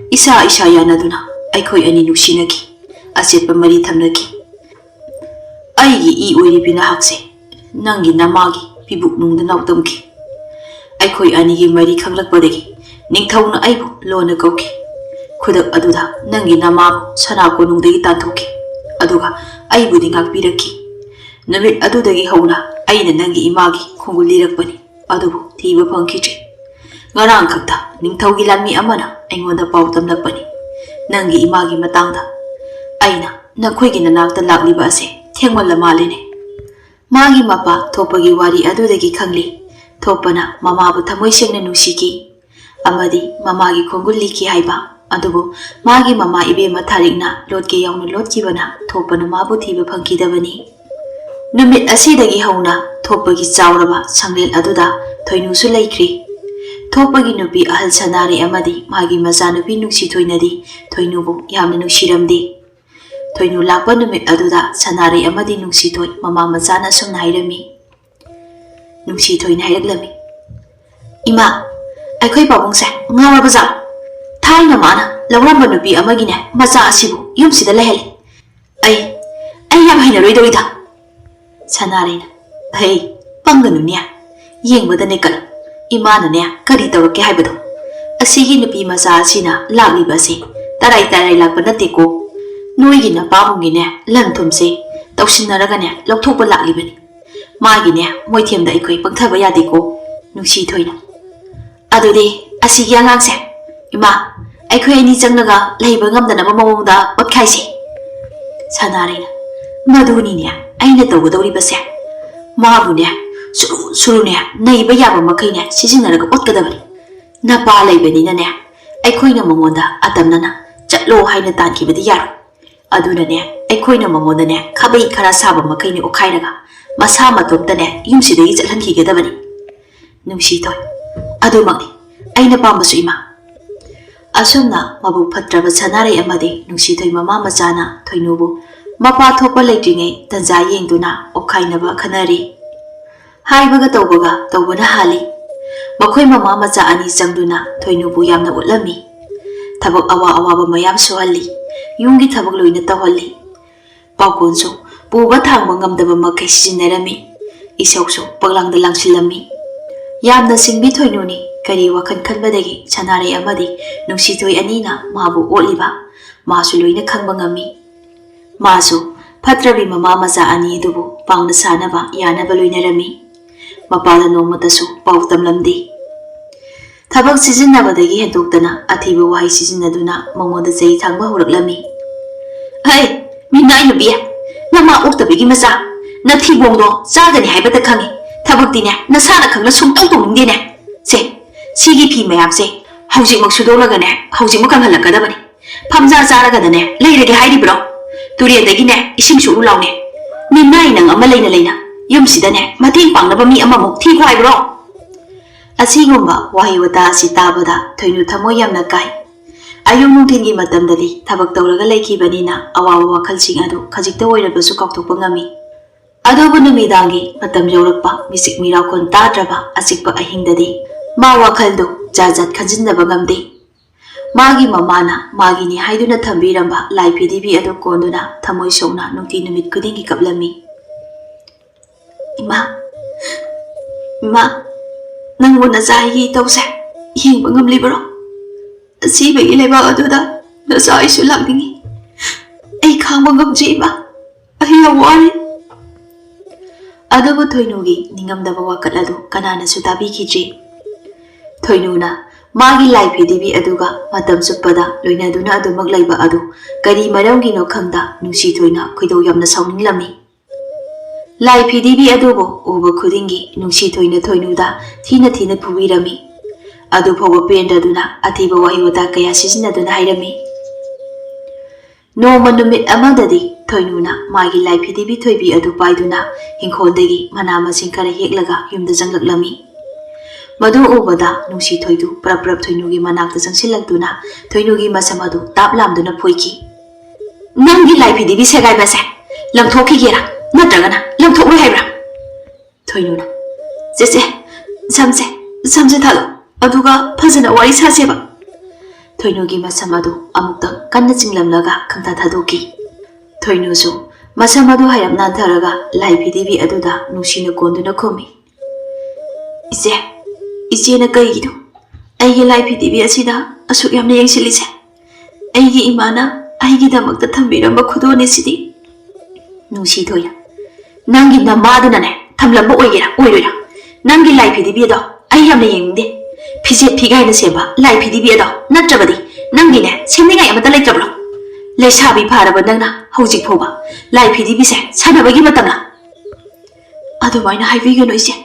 ꯏꯁꯥ ꯏꯁꯥ ꯌꯥꯅꯗꯨꯅ ꯑꯩꯈꯣꯏ ꯑꯅꯤ ꯅꯨꯡꯁꯤꯅꯈꯤ꯫ ꯑꯆꯦꯠꯄ ꯃꯔꯤ ꯊꯝꯅꯈꯤ꯫ ꯑꯩꯒꯤ ꯏ ꯑꯣꯏꯔꯤꯕꯤ ꯅꯍꯥꯛꯁꯦ ꯅꯪꯒꯤ ꯅꯃꯥꯒꯤ ꯄꯤꯕꯨꯛ ꯅꯨꯡꯗ ꯅꯥꯎꯇꯝꯈꯤ꯫ ꯑꯩꯈꯣꯏ ꯑꯅꯤꯒꯤ ꯃꯔꯤ ꯈꯪꯂꯛꯄꯗꯒꯤ ꯅꯤꯡꯊꯧꯅ ꯑꯩꯕꯨ ꯂꯣꯟꯅ ꯀꯧꯈꯤ꯫ ꯈꯨꯗꯛ ꯑꯗꯨꯗ ꯅꯪꯒꯤ ꯅꯃꯥꯕꯨ ꯁꯅꯥ ꯀꯣꯅꯨꯡꯗꯒꯤ ꯇꯥꯟꯊꯣꯛꯈꯤ꯫ ꯑꯗꯨꯒ ꯑꯩꯕꯨꯗꯤ ꯉꯥꯛꯄꯤꯔꯛꯈꯤ꯫ ꯅꯨꯃꯤꯠ ꯑꯗꯨꯗꯒꯤ ꯍꯧꯅ ꯑꯩꯅ ꯅꯪꯒꯤ ꯏꯃꯥꯒꯤ ꯈꯣꯡꯒꯨꯜ ꯂꯤꯔꯛꯄꯅꯤ꯫ ꯑꯗꯨꯕꯨ ꯊꯤꯕ ꯐꯪꯈꯤꯗ꯭ꯔꯦ꯫ ꯉꯔꯥꯡ ꯈꯛꯇ ꯅꯤꯡꯊꯧꯒꯤ ꯂꯥꯟꯃꯤ ꯑꯃꯅ ꯑꯩꯉꯣꯟꯗ ꯄꯥꯎ ꯇꯝꯂꯛꯄꯅꯤ ꯅꯪꯒꯤ ꯏꯃꯥꯒꯤ ꯃꯇꯥꯡꯗ꯫ ꯑꯩꯅ ꯅꯈꯣꯏꯒꯤ ꯅꯅꯥꯛꯇ ꯂꯥꯛꯂꯤꯕ ꯑꯁꯦ ꯊꯦꯡꯃꯜꯂ ꯃꯥꯜꯂꯦꯅꯦ꯫ ꯃꯥꯒꯤ ꯃꯄꯥ ꯊꯣꯛꯄꯒꯤ ꯋꯥꯔꯤ ꯑꯗꯨꯗꯒꯤ ꯈꯪꯂꯤ꯫ ꯊꯣꯛꯄꯅ ꯃꯃꯥꯕꯨ ꯊꯃꯣꯏ ꯁꯦꯡꯅ ꯅꯨꯡꯁꯤꯈꯤ ꯑꯃꯗꯤ ꯃꯃꯥꯒꯤ ꯈꯣꯡꯒꯨꯜ ꯂꯤꯈꯤ ꯍꯥꯏꯕ꯫ ꯑꯗꯨꯕꯨ ꯃꯥꯒꯤ ꯃꯃꯥ ꯏꯕꯦꯝꯃ ꯊꯥꯔꯤꯛꯅ ꯂꯣꯠꯀꯦ ꯌꯥꯎꯅ ꯂꯣꯠꯈꯤꯕꯅ ꯊꯣꯛꯄꯅ ꯃꯥꯕꯨ ꯊꯤꯕ ꯐꯪꯈꯤꯗꯕꯅꯤ꯫ ꯅꯨꯃꯤꯠ ꯑꯁꯤꯗꯒꯤ ꯍꯧꯅ ꯊꯣꯛꯄꯒꯤ ꯆꯥꯎꯔꯕ ꯁꯪꯂꯦꯟ ꯑꯗꯨꯗ ꯊꯣꯏꯅꯨꯁꯨ ꯂꯩꯈ꯭ꯔꯤ꯫ ꯊꯣꯛꯄꯒꯤ ꯅꯨꯄꯤ ꯑꯍꯜ ꯁꯅꯥꯔꯩ ꯑꯃꯗꯤ ꯃꯥꯒꯤ ꯃꯆꯥꯅꯨꯄꯤ ꯅꯨꯡꯁꯤꯊꯣꯏꯅꯗꯤ ꯊꯣꯏꯅꯨꯕꯨ ꯌꯥꯝꯅ ꯅꯨꯡꯁꯤꯔꯝꯗꯦ꯫ ꯊꯣꯏꯅꯨ ꯂꯥꯛꯄ ꯅꯨꯃꯤꯠ ꯑꯗꯨꯗ ꯁꯅꯥꯔꯩ ꯑꯃꯗꯤ ꯅꯨꯡꯁꯤꯊꯣꯏ ꯃꯃꯥ ꯃꯆꯥꯅ ꯑꯁꯨꯝꯅ ꯍꯥꯏꯔꯝꯃꯤ꯫ ꯅꯨꯡꯁꯤꯊꯣꯏꯅ ꯍꯥꯏꯔꯛꯂꯝꯃꯤ, "ꯏꯃꯥ, ꯑꯩꯈꯣꯏ ꯄꯥꯕꯨꯡꯁꯦ ꯉꯥꯎꯔꯕꯖꯥꯠ꯫ ꯊꯥꯏꯅ ꯃꯥꯅ ꯂꯧꯔꯝꯕ ꯅꯨꯄꯤ ꯑꯃꯒꯤꯅꯦ ꯃꯆꯥ ꯑꯁꯤꯕꯨ ꯌꯨꯝꯁꯤꯗ ꯂꯩꯍꯜꯂꯤ꯫ ꯑꯩ, ꯑꯩ ꯌꯥꯝ ꯍꯩꯅꯔꯣꯏꯗꯧꯔꯤꯗ꯫" ꯁꯅꯥꯔꯩꯅ, "ꯍꯩ, ꯄꯪꯒꯅꯨꯅꯦ꯫ ꯌꯦꯡꯕꯗꯅꯦ ꯀꯜꯂꯨ꯫ ꯏꯃꯥꯅꯅꯦ ꯀꯔꯤ ꯇꯧꯔꯛꯀꯦ ꯍꯥꯏꯕꯗꯣ꯫ ꯑꯁꯤꯒꯤ ꯅꯨꯄꯤ ꯃꯆꯥ ꯑꯁꯤꯅ ꯂꯥꯛꯂꯤꯕ ꯑꯁꯤ ꯇꯔꯥꯏ ꯇꯔꯥꯏ ꯂꯥꯛꯄ ꯅꯠꯇꯦꯀꯣ꯫ ꯅꯣꯏꯒꯤ ꯅꯄꯥꯕꯨꯡꯒꯤꯅꯦ ꯂꯟ ꯊꯨꯝꯁꯦ ꯇꯧꯁꯤꯟꯅꯔꯒꯅꯦ ꯂꯧꯊꯣꯛꯄ ꯂꯥꯛꯂꯤꯕꯅꯤ꯫ ꯃꯥꯒꯤꯅꯦ ꯃꯣꯏꯊꯦꯝꯗ ꯑꯩꯈꯣꯏ ꯄꯪꯊꯕ ꯌꯥꯗꯦꯀꯣ꯫" ꯅꯨꯡꯁꯤꯊꯣꯏꯅ, "ꯑꯗꯨꯗꯤ ꯑꯁꯤꯒꯤ ꯑꯉꯥꯡꯁꯦ, ꯏꯃꯥ, ꯑꯩꯈꯣꯏ ꯑꯅꯤ ꯆꯪꯂꯒ ꯂꯩꯕ ꯉꯝꯗꯅꯕ ꯃꯑꯣꯡꯗ ꯑꯣꯠꯈꯥꯏꯁꯤ꯫" ꯁꯅꯥꯔꯩꯅ, "ꯃꯗꯨꯅꯤꯅꯦ ꯑꯩꯅ ꯇꯧꯒꯗꯧꯔꯤꯕꯁꯦ꯫ ꯃꯥꯕꯨꯅꯦ ꯁꯨꯔꯨ ꯁꯨꯔꯨꯅꯦ ꯅꯩꯕ ꯌꯥꯕ ꯃꯈꯩꯅꯦ ꯁꯤꯖꯤꯟꯅꯔꯒ ꯑꯣꯠꯀꯗꯕꯅꯤ꯫ ꯅꯄꯥ ꯂꯩꯕꯅꯤꯅꯅꯦ ꯑꯩꯈꯣꯏꯅ ꯃꯉꯣꯟꯗ ꯑꯇꯝꯅꯅ ꯆꯠꯂꯣ ꯍꯥꯏꯅ ꯇꯥꯟꯈꯤꯕꯗꯤ ꯌꯥꯔꯣꯏ꯫ ꯑꯗꯨꯅꯅꯦ ꯑꯩꯈꯣꯏꯅ ꯃꯉꯣꯟꯗꯅꯦ ꯈꯥꯕꯩ ꯈꯔ ꯁꯥꯕ ꯃꯈꯩꯅꯦ ꯑꯣꯠꯈꯥꯏꯔꯒ ꯃꯁꯥ ꯃꯇꯣꯝꯇꯅꯦ ꯌꯨꯝꯁꯤꯗꯒꯤ ꯆꯠꯍꯟꯈꯤꯒꯗꯕꯅꯤ꯫" ꯅꯨꯡꯁꯤꯊꯣꯏ, "ꯑꯗꯨꯃꯛꯅꯤ ꯑꯩꯅ ꯄꯥꯝꯕꯁꯨ, ꯏꯃꯥ꯫" ꯑꯁꯨꯝꯅ ꯃꯕꯨꯛ ꯐꯠꯇ꯭ꯔꯕ ꯁꯅꯥꯔꯩ ꯑꯃꯗꯤ ꯅꯨꯡꯁꯤꯊꯣꯏ ꯃꯃꯥ ꯃꯆꯥꯅ ꯊꯣꯏꯅꯨꯕꯨ ꯃꯄꯥ ꯊꯣꯛꯄ ꯂꯩꯇ꯭ꯔꯤꯉꯩ ꯇꯟꯖꯥ ꯌꯦꯡꯗꯨꯅ ꯑꯣꯠꯈꯥꯏꯅꯕ ꯈꯟꯅꯔꯤ꯫ ꯍꯥꯏꯕꯒ ꯇꯧꯕꯒ ꯇꯧꯕꯅ ꯍꯥꯜꯂꯤ꯫ ꯃꯈꯣꯏ ꯃꯃꯥ ꯃꯆꯥ ꯑꯅꯤ ꯆꯪꯗꯨꯅ ꯊꯣꯏꯅꯨꯕꯨ ꯌꯥꯝꯅ ꯎꯠꯂꯝꯃꯤ꯫ ꯊꯕꯛ ꯑꯋꯥ ꯑꯋꯥꯕ ꯃꯌꯥꯝ ꯁꯨꯍꯜꯂꯤ꯫ ꯌꯨꯝꯒꯤ ꯊꯕꯛ ꯂꯣꯏꯅ ꯇꯧꯍꯜꯂꯤ꯫ ꯄꯥꯎꯈꯣꯟꯁꯨ ꯄꯨꯕ ꯊꯥꯡꯕ ꯉꯝꯗꯕ ꯃꯈꯩ ꯁꯤꯖꯤꯟꯅꯔꯝꯃꯤ꯫ ꯏꯁꯧꯁꯨ ꯄꯛꯂꯥꯡꯗ ꯂꯥꯡꯁꯤꯜꯂꯝꯃꯤ꯫ ꯌꯥꯝꯅ ꯁꯤꯡꯕꯤ ꯊꯣꯏꯅꯨꯅꯤ꯫ ꯀꯔꯤ ꯋꯥꯈꯜ ꯈꯟꯕꯗꯒꯤ ꯁꯅꯥꯔꯩ ꯑꯃꯗꯤ ꯅꯨꯡꯁꯤꯊꯣꯏ ꯑꯅꯤꯅ ꯃꯥꯕꯨ ꯑꯣꯠꯂꯤꯕ, ꯃꯥꯁꯨ ꯂꯣꯏꯅ ꯈꯪꯕ ꯉꯝꯃꯤ꯫ ꯃꯥꯁꯨ ꯐꯠꯇ꯭ꯔꯕꯤ ꯃꯃꯥ ꯃꯆꯥ ꯑꯅꯤ ꯑꯗꯨꯕꯨ ꯄꯥꯡꯅ ꯁꯥꯅꯕ ꯌꯥꯅꯕ ꯂꯣꯏꯅꯔꯝꯃꯤ꯫ ꯃꯄꯥꯗ ꯅꯣꯡꯃꯇꯁꯨ ꯄꯥꯎ ꯇꯝꯂꯝꯗꯦ꯫ ꯊꯕꯛ ꯁꯤꯖꯤꯟꯅꯕꯗꯒꯤ ꯍꯦꯟꯗꯣꯛꯇꯅ ꯑꯊꯤꯕ ꯋꯥꯍꯩ ꯁꯤꯖꯤꯟꯅꯗꯨꯅ ꯃꯉꯣꯟꯗ ꯆꯩ ꯊꯥꯡꯕ ꯍꯧꯔꯛꯂꯝꯃꯤ꯫ "ꯍꯩ, ꯃꯤꯅꯥꯏ ꯅꯨꯄꯤ, ꯅꯃꯥ ꯑꯣꯛꯇꯕꯤꯒꯤ ꯃꯆꯥ, ꯅꯊꯤꯕꯣꯡꯗꯣ ꯆꯥꯒꯅꯤ ꯍꯥꯏꯕꯇ ꯈꯪꯉꯤ꯫ ꯊꯕꯛꯇꯤꯅꯦ ꯅꯁꯥꯅ ꯈꯪꯅ ꯁꯨꯡꯇꯧ ꯇꯧꯅꯤꯡꯗꯦꯅꯦ꯫ ꯁꯦ, ꯁꯤꯒꯤ ꯐꯤ ꯃꯌꯥꯝꯁꯦ ꯍꯧꯖꯤꯛꯃꯛ ꯁꯨꯗꯣꯛꯂꯒꯅꯦ ꯍꯧꯖꯤꯛꯃꯛ ꯀꯪꯍꯜꯂꯛꯀꯗꯕꯅꯤ꯫ ꯐꯝꯖꯥ ꯆꯥꯔꯒꯗꯅꯦ ꯂꯩꯔꯒꯦ ꯍꯥꯏꯔꯤꯕ꯭ꯔꯣ? ꯇꯨꯔꯦꯜꯗꯒꯤꯅꯦ ꯏꯁꯤꯡ ꯁꯣꯛꯎ ꯂꯥꯎꯅꯦ꯫ ꯃꯤꯅꯥꯏ ꯅꯪ ꯑꯃ ꯂꯩꯅ ꯂꯩꯅ ꯌꯨꯝꯁꯤꯗꯅꯦ ꯃꯇꯦꯡ ꯄꯥꯡꯅꯕ ꯃꯤ ꯑꯃꯃꯨꯛ ꯊꯤꯈꯣ ꯍꯥꯏꯕ꯭ꯔꯣ?" ꯑꯁꯤꯒꯨꯝꯕ ꯋꯥꯍꯩ ꯋꯥꯇꯥ ꯑꯁꯤ ꯇꯥꯕꯗ ꯊꯣꯏꯅꯨ ꯊꯃꯣꯏ ꯌꯥꯝꯅ ꯀꯥꯏ꯫ ꯑꯌꯨꯛ ꯅꯨꯡꯊꯤꯜꯒꯤ ꯃꯇꯝꯗꯗꯤ ꯊꯕꯛ ꯇꯧꯔꯒ ꯂꯩꯈꯤꯕꯅꯤꯅ ꯑꯋꯥꯕ ꯋꯥꯈꯜꯁꯤꯡ ꯑꯗꯨ ꯈꯖꯤꯛꯇ ꯑꯣꯏꯔꯕꯁꯨ ꯀꯥꯎꯊꯣꯛꯄ ꯉꯝꯃꯤ꯫ ꯑꯗꯨꯕꯨ ꯅꯨꯃꯤꯗꯥꯡꯒꯤ ꯃꯇꯝ ꯌꯧꯔꯛꯄ, ꯃꯤꯆꯤꯛ ꯃꯤꯔꯥꯎꯈꯣꯟ ꯇꯥꯗ꯭ꯔꯕ ꯑꯆꯤꯛꯄ ꯑꯍꯤꯡꯗꯗꯤ ꯃꯥ ꯋꯥꯈꯜꯗꯨ ꯖꯥꯠ ꯖꯥꯠ ꯈꯟꯖꯤꯟꯗꯕ ꯉꯝꯗꯦ꯫ ꯃꯥꯒꯤ ꯃꯃꯥꯅ ꯃꯥꯒꯤꯅꯤ ꯍꯥꯏꯗꯨꯅ ꯊꯝꯕꯤꯔꯝꯕ ꯂꯥꯏ ꯐꯤꯗꯤꯕꯤ ꯑꯗꯨ ꯀꯣꯟꯗꯨꯅ ꯊꯃꯣꯏ ꯁꯣꯛꯅ ꯅꯨꯡꯇꯤ ꯅꯨꯃꯤꯠ ꯈꯨꯗꯤꯡꯒꯤ ꯀꯞꯂꯝꯃꯤ꯫ "ꯏꯃꯥ, ꯏꯃꯥ, ꯅꯪꯕꯨ ꯅꯆꯥ ꯑꯩꯒꯤ ꯏꯇꯧꯁꯦ ꯌꯦꯡꯕ ꯉꯝꯂꯤꯕ꯭ꯔꯣ? ꯑꯁꯤꯕꯒꯤ ꯂꯩꯕꯥꯛ ꯑꯗꯨꯗ ꯅꯆꯥ ꯑꯩꯁꯨ ꯂꯥꯛꯅꯤꯡꯉꯤ꯫ ꯑꯩ ꯈꯥꯡꯕ ꯉꯝꯗ꯭ꯔꯤ ꯏꯃꯥ, ꯑꯩ ꯌꯥꯝ ꯋꯥꯔꯦ꯫" ꯑꯗꯨꯕꯨ ꯊꯣꯏꯅꯨꯒꯤ ꯅꯤꯡꯉꯝꯗꯕ ꯋꯥꯀꯠ ꯑꯗꯨ ꯀꯅꯥꯅꯁꯨ ꯇꯥꯕꯤꯈꯤꯗ꯭ꯔꯤ꯫ ꯊꯣꯏꯅꯨꯅ ꯃꯥꯒꯤ ꯂꯥꯏ ꯐꯤꯗꯤꯕꯤ ꯑꯗꯨꯒ ꯃꯇꯝ ꯆꯨꯞꯄꯗ ꯂꯣꯏꯅꯗꯨꯅ ꯑꯗꯨꯃꯛ ꯂꯩꯕ ꯑꯗꯨ ꯀꯔꯤ ꯃꯔꯝꯒꯤꯅꯣ ꯈꯪꯗ ꯅꯨꯡꯁꯤ ꯊꯣꯏꯅ ꯈꯣꯏꯗꯧ ꯌꯥꯝꯅ ꯁꯥꯎꯅꯤꯡꯂꯝꯃꯤ꯫ ꯂꯥꯏ ꯐꯤꯗꯤꯕꯤ ꯑꯗꯨꯕꯨ ꯎꯕ ꯈꯨꯗꯤꯡꯒꯤ ꯅꯨꯡꯁꯤ ꯊꯣꯏꯅ ꯊꯣꯏꯅꯨꯗ ꯊꯤꯅ ꯊꯤꯅ ꯐꯨꯕꯤꯔꯝꯃꯤ꯫ ꯑꯗꯨ ꯐꯥꯎꯕ ꯄꯦꯟꯗꯗꯨꯅ ꯑꯊꯤꯕ ꯋꯥꯍꯩ ꯋꯥꯇꯥ ꯀꯌꯥ ꯁꯤꯖꯤꯟꯅꯗꯨꯅ ꯍꯥꯏꯔꯝꯃꯤ꯫ ꯅꯣꯡꯃ ꯅꯨꯃꯤꯠ ꯑꯃꯗꯗꯤ ꯊꯣꯏꯅꯨꯅ ꯃꯥꯒꯤ ꯂꯥꯏ ꯐꯤꯗꯤꯕꯤ ꯊꯣꯏꯕꯤ ꯑꯗꯨ ꯄꯥꯏꯗꯨꯅ ꯏꯪꯈꯣꯜꯗꯒꯤ ꯃꯅꯥ ꯃꯁꯤꯡ ꯈꯔ ꯍꯦꯛꯂꯒ ꯌꯨꯝꯗ ꯆꯪꯂꯛꯂꯝꯃꯤ꯫ ꯃꯗꯨ ꯎꯕꯗ ꯅꯨꯡꯁꯤ ꯊꯣꯏꯗꯨ ꯄ꯭ꯔꯞ ꯄ꯭ꯔꯞ ꯊꯣꯏꯅꯨꯒꯤ ꯃꯅꯥꯛꯇ ꯆꯪꯁꯤꯜꯂꯛꯇꯨꯅ ꯊꯣꯏꯅꯨꯒꯤ ꯃꯁꯝ ꯑꯗꯨ ꯇꯥꯞ ꯂꯥꯝꯗꯨꯅ ꯐꯣꯏꯈꯤ꯫ "ꯅꯪꯒꯤ ꯂꯥꯏ ꯐꯤꯗꯤꯕꯤ ꯁꯦꯒꯥꯏꯕꯁꯦ ꯂꯪꯊꯣꯛꯈꯤꯒꯦꯔꯥ, ꯅꯠꯇ꯭ꯔꯒꯅ ꯂꯪꯊꯣꯛꯂꯣꯏ ꯍꯥꯏꯕ꯭ꯔꯥ?" ꯊꯣꯏꯅꯨꯅ, "ꯆꯦꯆꯦ, ꯁꯝꯁꯦ, ꯁꯝꯁꯦ ꯊꯥꯗꯣꯛ, ꯑꯗꯨꯒ ꯐꯖꯅ ꯋꯥꯔꯤ ꯁꯥꯁꯦꯕ꯫" ꯊꯣꯏꯅꯨꯒꯤ ꯃꯁꯝ ꯑꯗꯨ ꯑꯃꯨꯛꯇꯪ ꯀꯟꯅ ꯆꯤꯡꯂꯝꯂꯒ ꯈꯪꯊꯥ ꯊꯥꯗꯣꯛꯈꯤ꯫ ꯊꯣꯏꯅꯨꯁꯨ ꯃꯁꯝ ꯑꯗꯨ ꯍꯥꯏꯔꯞ ꯅꯥꯟꯊꯔꯒ ꯂꯥꯏ ꯐꯤꯗꯤꯕꯤ ꯑꯗꯨꯗ ꯅꯨꯡꯁꯤꯅ ꯀꯣꯟꯗꯨꯅ ꯈꯨꯝꯃꯤ, "ꯏꯆꯦ, ꯏꯆꯦꯅ ꯀꯩꯒꯤꯅꯣ ꯑꯩꯒꯤ ꯂꯥꯏ ꯐꯤꯗꯤꯕꯤ ꯑꯁꯤꯗ ꯑꯁꯨꯛ ꯌꯥꯝꯅ ꯌꯦꯡꯁꯤꯜꯂꯤꯁꯦ? ꯑꯩꯒꯤ ꯏꯃꯥꯅ ꯑꯩꯒꯤꯗꯃꯛꯇ ꯊꯝꯕꯤꯔꯝꯕ ꯈꯨꯗꯣꯜꯅꯤ ꯁꯤꯗꯤ꯫" ꯅꯨꯡꯁꯤ ꯊꯣꯏꯅ, "ꯅꯪꯒꯤ ꯅꯃꯥꯗꯨꯅꯅꯦ ꯊꯝꯂꯝꯕ ꯑꯣꯏꯒꯦꯔꯥ ꯑꯣꯏꯔꯣꯏꯔꯥ, ꯅꯪꯒꯤ ꯂꯥꯏ ꯐꯤꯗꯤꯕꯤ ꯑꯗꯣ ꯑꯩ ꯌꯥꯝꯅ ꯌꯦꯡꯅꯤꯡꯗꯦ꯫ ꯐꯤꯖꯦꯠ ꯐꯤꯒꯥꯏꯅ ꯁꯦꯝꯕ ꯂꯥꯏ ꯐꯤꯗꯤꯕꯤ ꯑꯗꯣ ꯅꯠꯇ꯭ꯔꯕꯗꯤ ꯅꯪꯒꯤꯅꯦ ꯁꯦꯝꯅꯤꯡꯉꯥꯏ ꯑꯃꯠꯇ ꯂꯩꯇ꯭ꯔꯕ꯭ꯔꯣ? ꯂꯩꯁꯥꯕꯤ ꯐꯥꯔꯕ ꯅꯪꯅ ꯍꯧꯖꯤꯛ ꯐꯥꯎꯕ ꯂꯥꯏ ꯐꯤꯗꯤꯕꯤꯁꯦ ꯁꯥꯟꯅꯕꯒꯤ ꯃꯇꯝꯂꯥ?" "ꯑꯗꯨꯃꯥꯏꯅ ꯍꯥꯏꯕꯤꯒꯅꯨ ꯏꯆꯦ꯫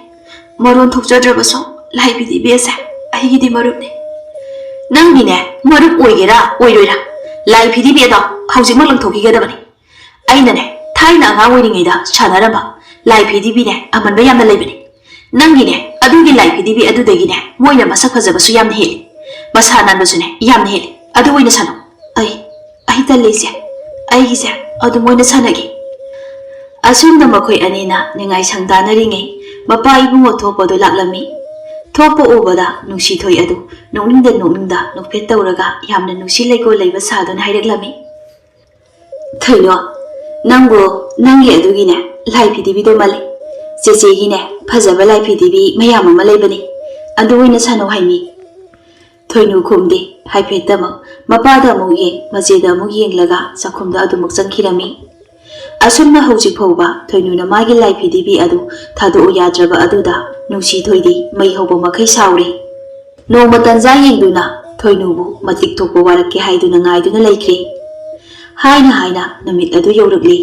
ꯃꯔꯣꯟ ꯊꯣꯛꯆꯗ꯭ꯔꯕꯁꯨ ꯂꯥꯏ ꯐꯤꯗꯤꯕꯤ ꯑꯁꯦ ꯑꯩꯒꯤꯗꯤ ꯃꯔꯨꯞꯅꯤ꯫" "ꯅꯪꯒꯤꯅꯦ ꯃꯔꯨꯞ ꯑꯣꯏꯒꯦꯔꯥ ꯑꯣꯏꯔꯣꯏꯔꯥ, ꯂꯥꯏ ꯐꯤꯗꯤꯕꯤ ꯑꯗꯣ ꯍꯧꯖꯤꯛꯃꯛ ꯂꯪꯊꯣꯛꯈꯤꯒꯗꯕꯅꯤ꯫ ꯑꯩꯅꯅꯦ ꯊꯥꯏꯅ ꯑꯉꯥꯡ ꯑꯣꯏꯔꯤꯉꯩꯗ ꯁꯥꯟꯅꯔꯝꯕ ꯂꯥꯏ ꯐꯤꯗꯤꯕꯤꯅꯦ ꯑꯃꯟꯕ ꯌꯥꯝꯅ ꯂꯩꯕꯅꯤ꯫ ꯅꯪꯒꯤꯅꯦ ꯑꯗꯨꯒꯤ ꯂꯥꯏ ꯐꯤꯗꯤꯕꯤ ꯑꯗꯨꯗꯒꯤꯅꯦ ꯃꯣꯏꯅ ꯃꯁꯛ ꯐꯖꯕꯁꯨ ꯌꯥꯝꯅ ꯍꯦꯜꯂꯤ, ꯃꯁꯥ ꯅꯥꯟꯕꯁꯨꯅꯦ ꯌꯥꯝꯅ ꯍꯦꯜꯂꯤ꯫ ꯑꯗꯨ ꯑꯣꯏꯅ ꯁꯥꯟꯅꯧ꯫ ꯑꯩ ꯑꯩ ꯇꯜꯂꯤꯁꯦ꯫ ꯑꯩꯒꯤꯁꯦ ꯑꯗꯨꯝ ꯑꯣꯏꯅ ꯁꯥꯟꯅꯒꯦ꯫ ꯑꯁꯨꯝꯅ ꯃꯈꯣꯏ ꯑꯅꯤꯅ ꯅꯤꯡꯉꯥꯏ ꯁꯪꯗꯥꯅꯔꯤꯉꯩ, ꯃꯄꯥ ꯏꯕꯨꯡꯉꯣ ꯊꯣꯛꯄꯗꯨ ꯂꯥꯛꯂꯝꯃꯤ꯫ ꯊꯣꯛꯄ ꯎꯕꯗ ꯅꯨꯡꯁꯤꯊꯣꯏ ꯑꯗꯨ ꯅꯣꯛꯅꯤꯡꯗ ꯅꯣꯛꯅꯤꯡꯗ ꯅꯣꯛꯐꯦꯠ ꯇꯧꯔꯒ ꯌꯥꯝꯅ ꯅꯨꯡꯁꯤ ꯂꯩꯀꯣꯜ ꯂꯩꯕ ꯁꯥꯗꯨꯅ ꯍꯥꯏꯔꯛꯂꯝꯃꯤ꯫ "ꯊꯣꯏꯅꯣ, ꯅꯪꯕꯨ ꯅꯪꯒꯤ ꯑꯗꯨꯒꯤꯅꯦ ꯂꯥꯏ ꯐꯤꯗꯤꯕꯤꯗꯣ ꯃꯥꯜꯂꯤ꯫ ꯆꯦꯆꯦꯒꯤꯅꯦ ꯐꯖꯕ ꯂꯥꯏ ꯐꯤꯗꯤꯕꯤ ꯃꯌꯥꯝ ꯑꯃ ꯂꯩꯕꯅꯤ, ꯑꯗꯨ ꯑꯣꯏꯅ ꯁꯥꯟꯅꯧ ꯍꯥꯏꯅꯤ꯫" ꯊꯣꯏꯅꯨ ꯈꯨꯝꯗꯦ꯫ ꯍꯥꯏꯐꯦꯠꯇꯃꯛ ꯃꯄꯥꯗ ꯑꯃꯨꯛ ꯌꯦꯡ, ꯃꯆꯦꯗ ꯑꯃꯨꯛ ꯌꯦꯡꯂꯒ ꯆꯥꯛꯈꯨꯝꯗ ꯑꯗꯨꯃꯛ ꯆꯪꯈꯤꯔꯝꯃꯤ꯫ ꯑꯁꯨꯝꯅ ꯍꯧꯖꯤꯛ ꯐꯥꯎꯕ ꯊꯣꯏꯅꯨꯅ ꯃꯥꯒꯤ ꯂꯥꯏ ꯐꯤꯗꯤꯕꯤ ꯑꯗꯨ ꯊꯥꯗꯣꯛꯎ ꯌꯥꯗ꯭ꯔꯕ ꯑꯗꯨꯗ ꯅꯨꯡꯁꯤꯊꯣꯏꯗꯤ ꯃꯩ ꯍꯧꯕ ꯃꯈꯩ ꯁꯥꯎꯔꯤ꯫ ꯅꯣꯡꯃ ꯇꯟꯖꯥ ꯌꯦꯡꯗꯨꯅ ꯊꯣꯏꯅꯨꯕꯨ ꯃꯇꯤꯛ ꯊꯣꯛꯄ ꯋꯥꯔꯛꯀꯦ ꯍꯥꯏꯗꯨꯅ ꯉꯥꯏꯗꯨꯅ ꯂꯩꯈ꯭ꯔꯦ꯫ ꯍꯥꯏꯅ ꯍꯥꯏꯅ ꯅꯨꯃꯤꯠ ꯑꯗꯨ ꯌꯧꯔꯛꯂꯤ꯫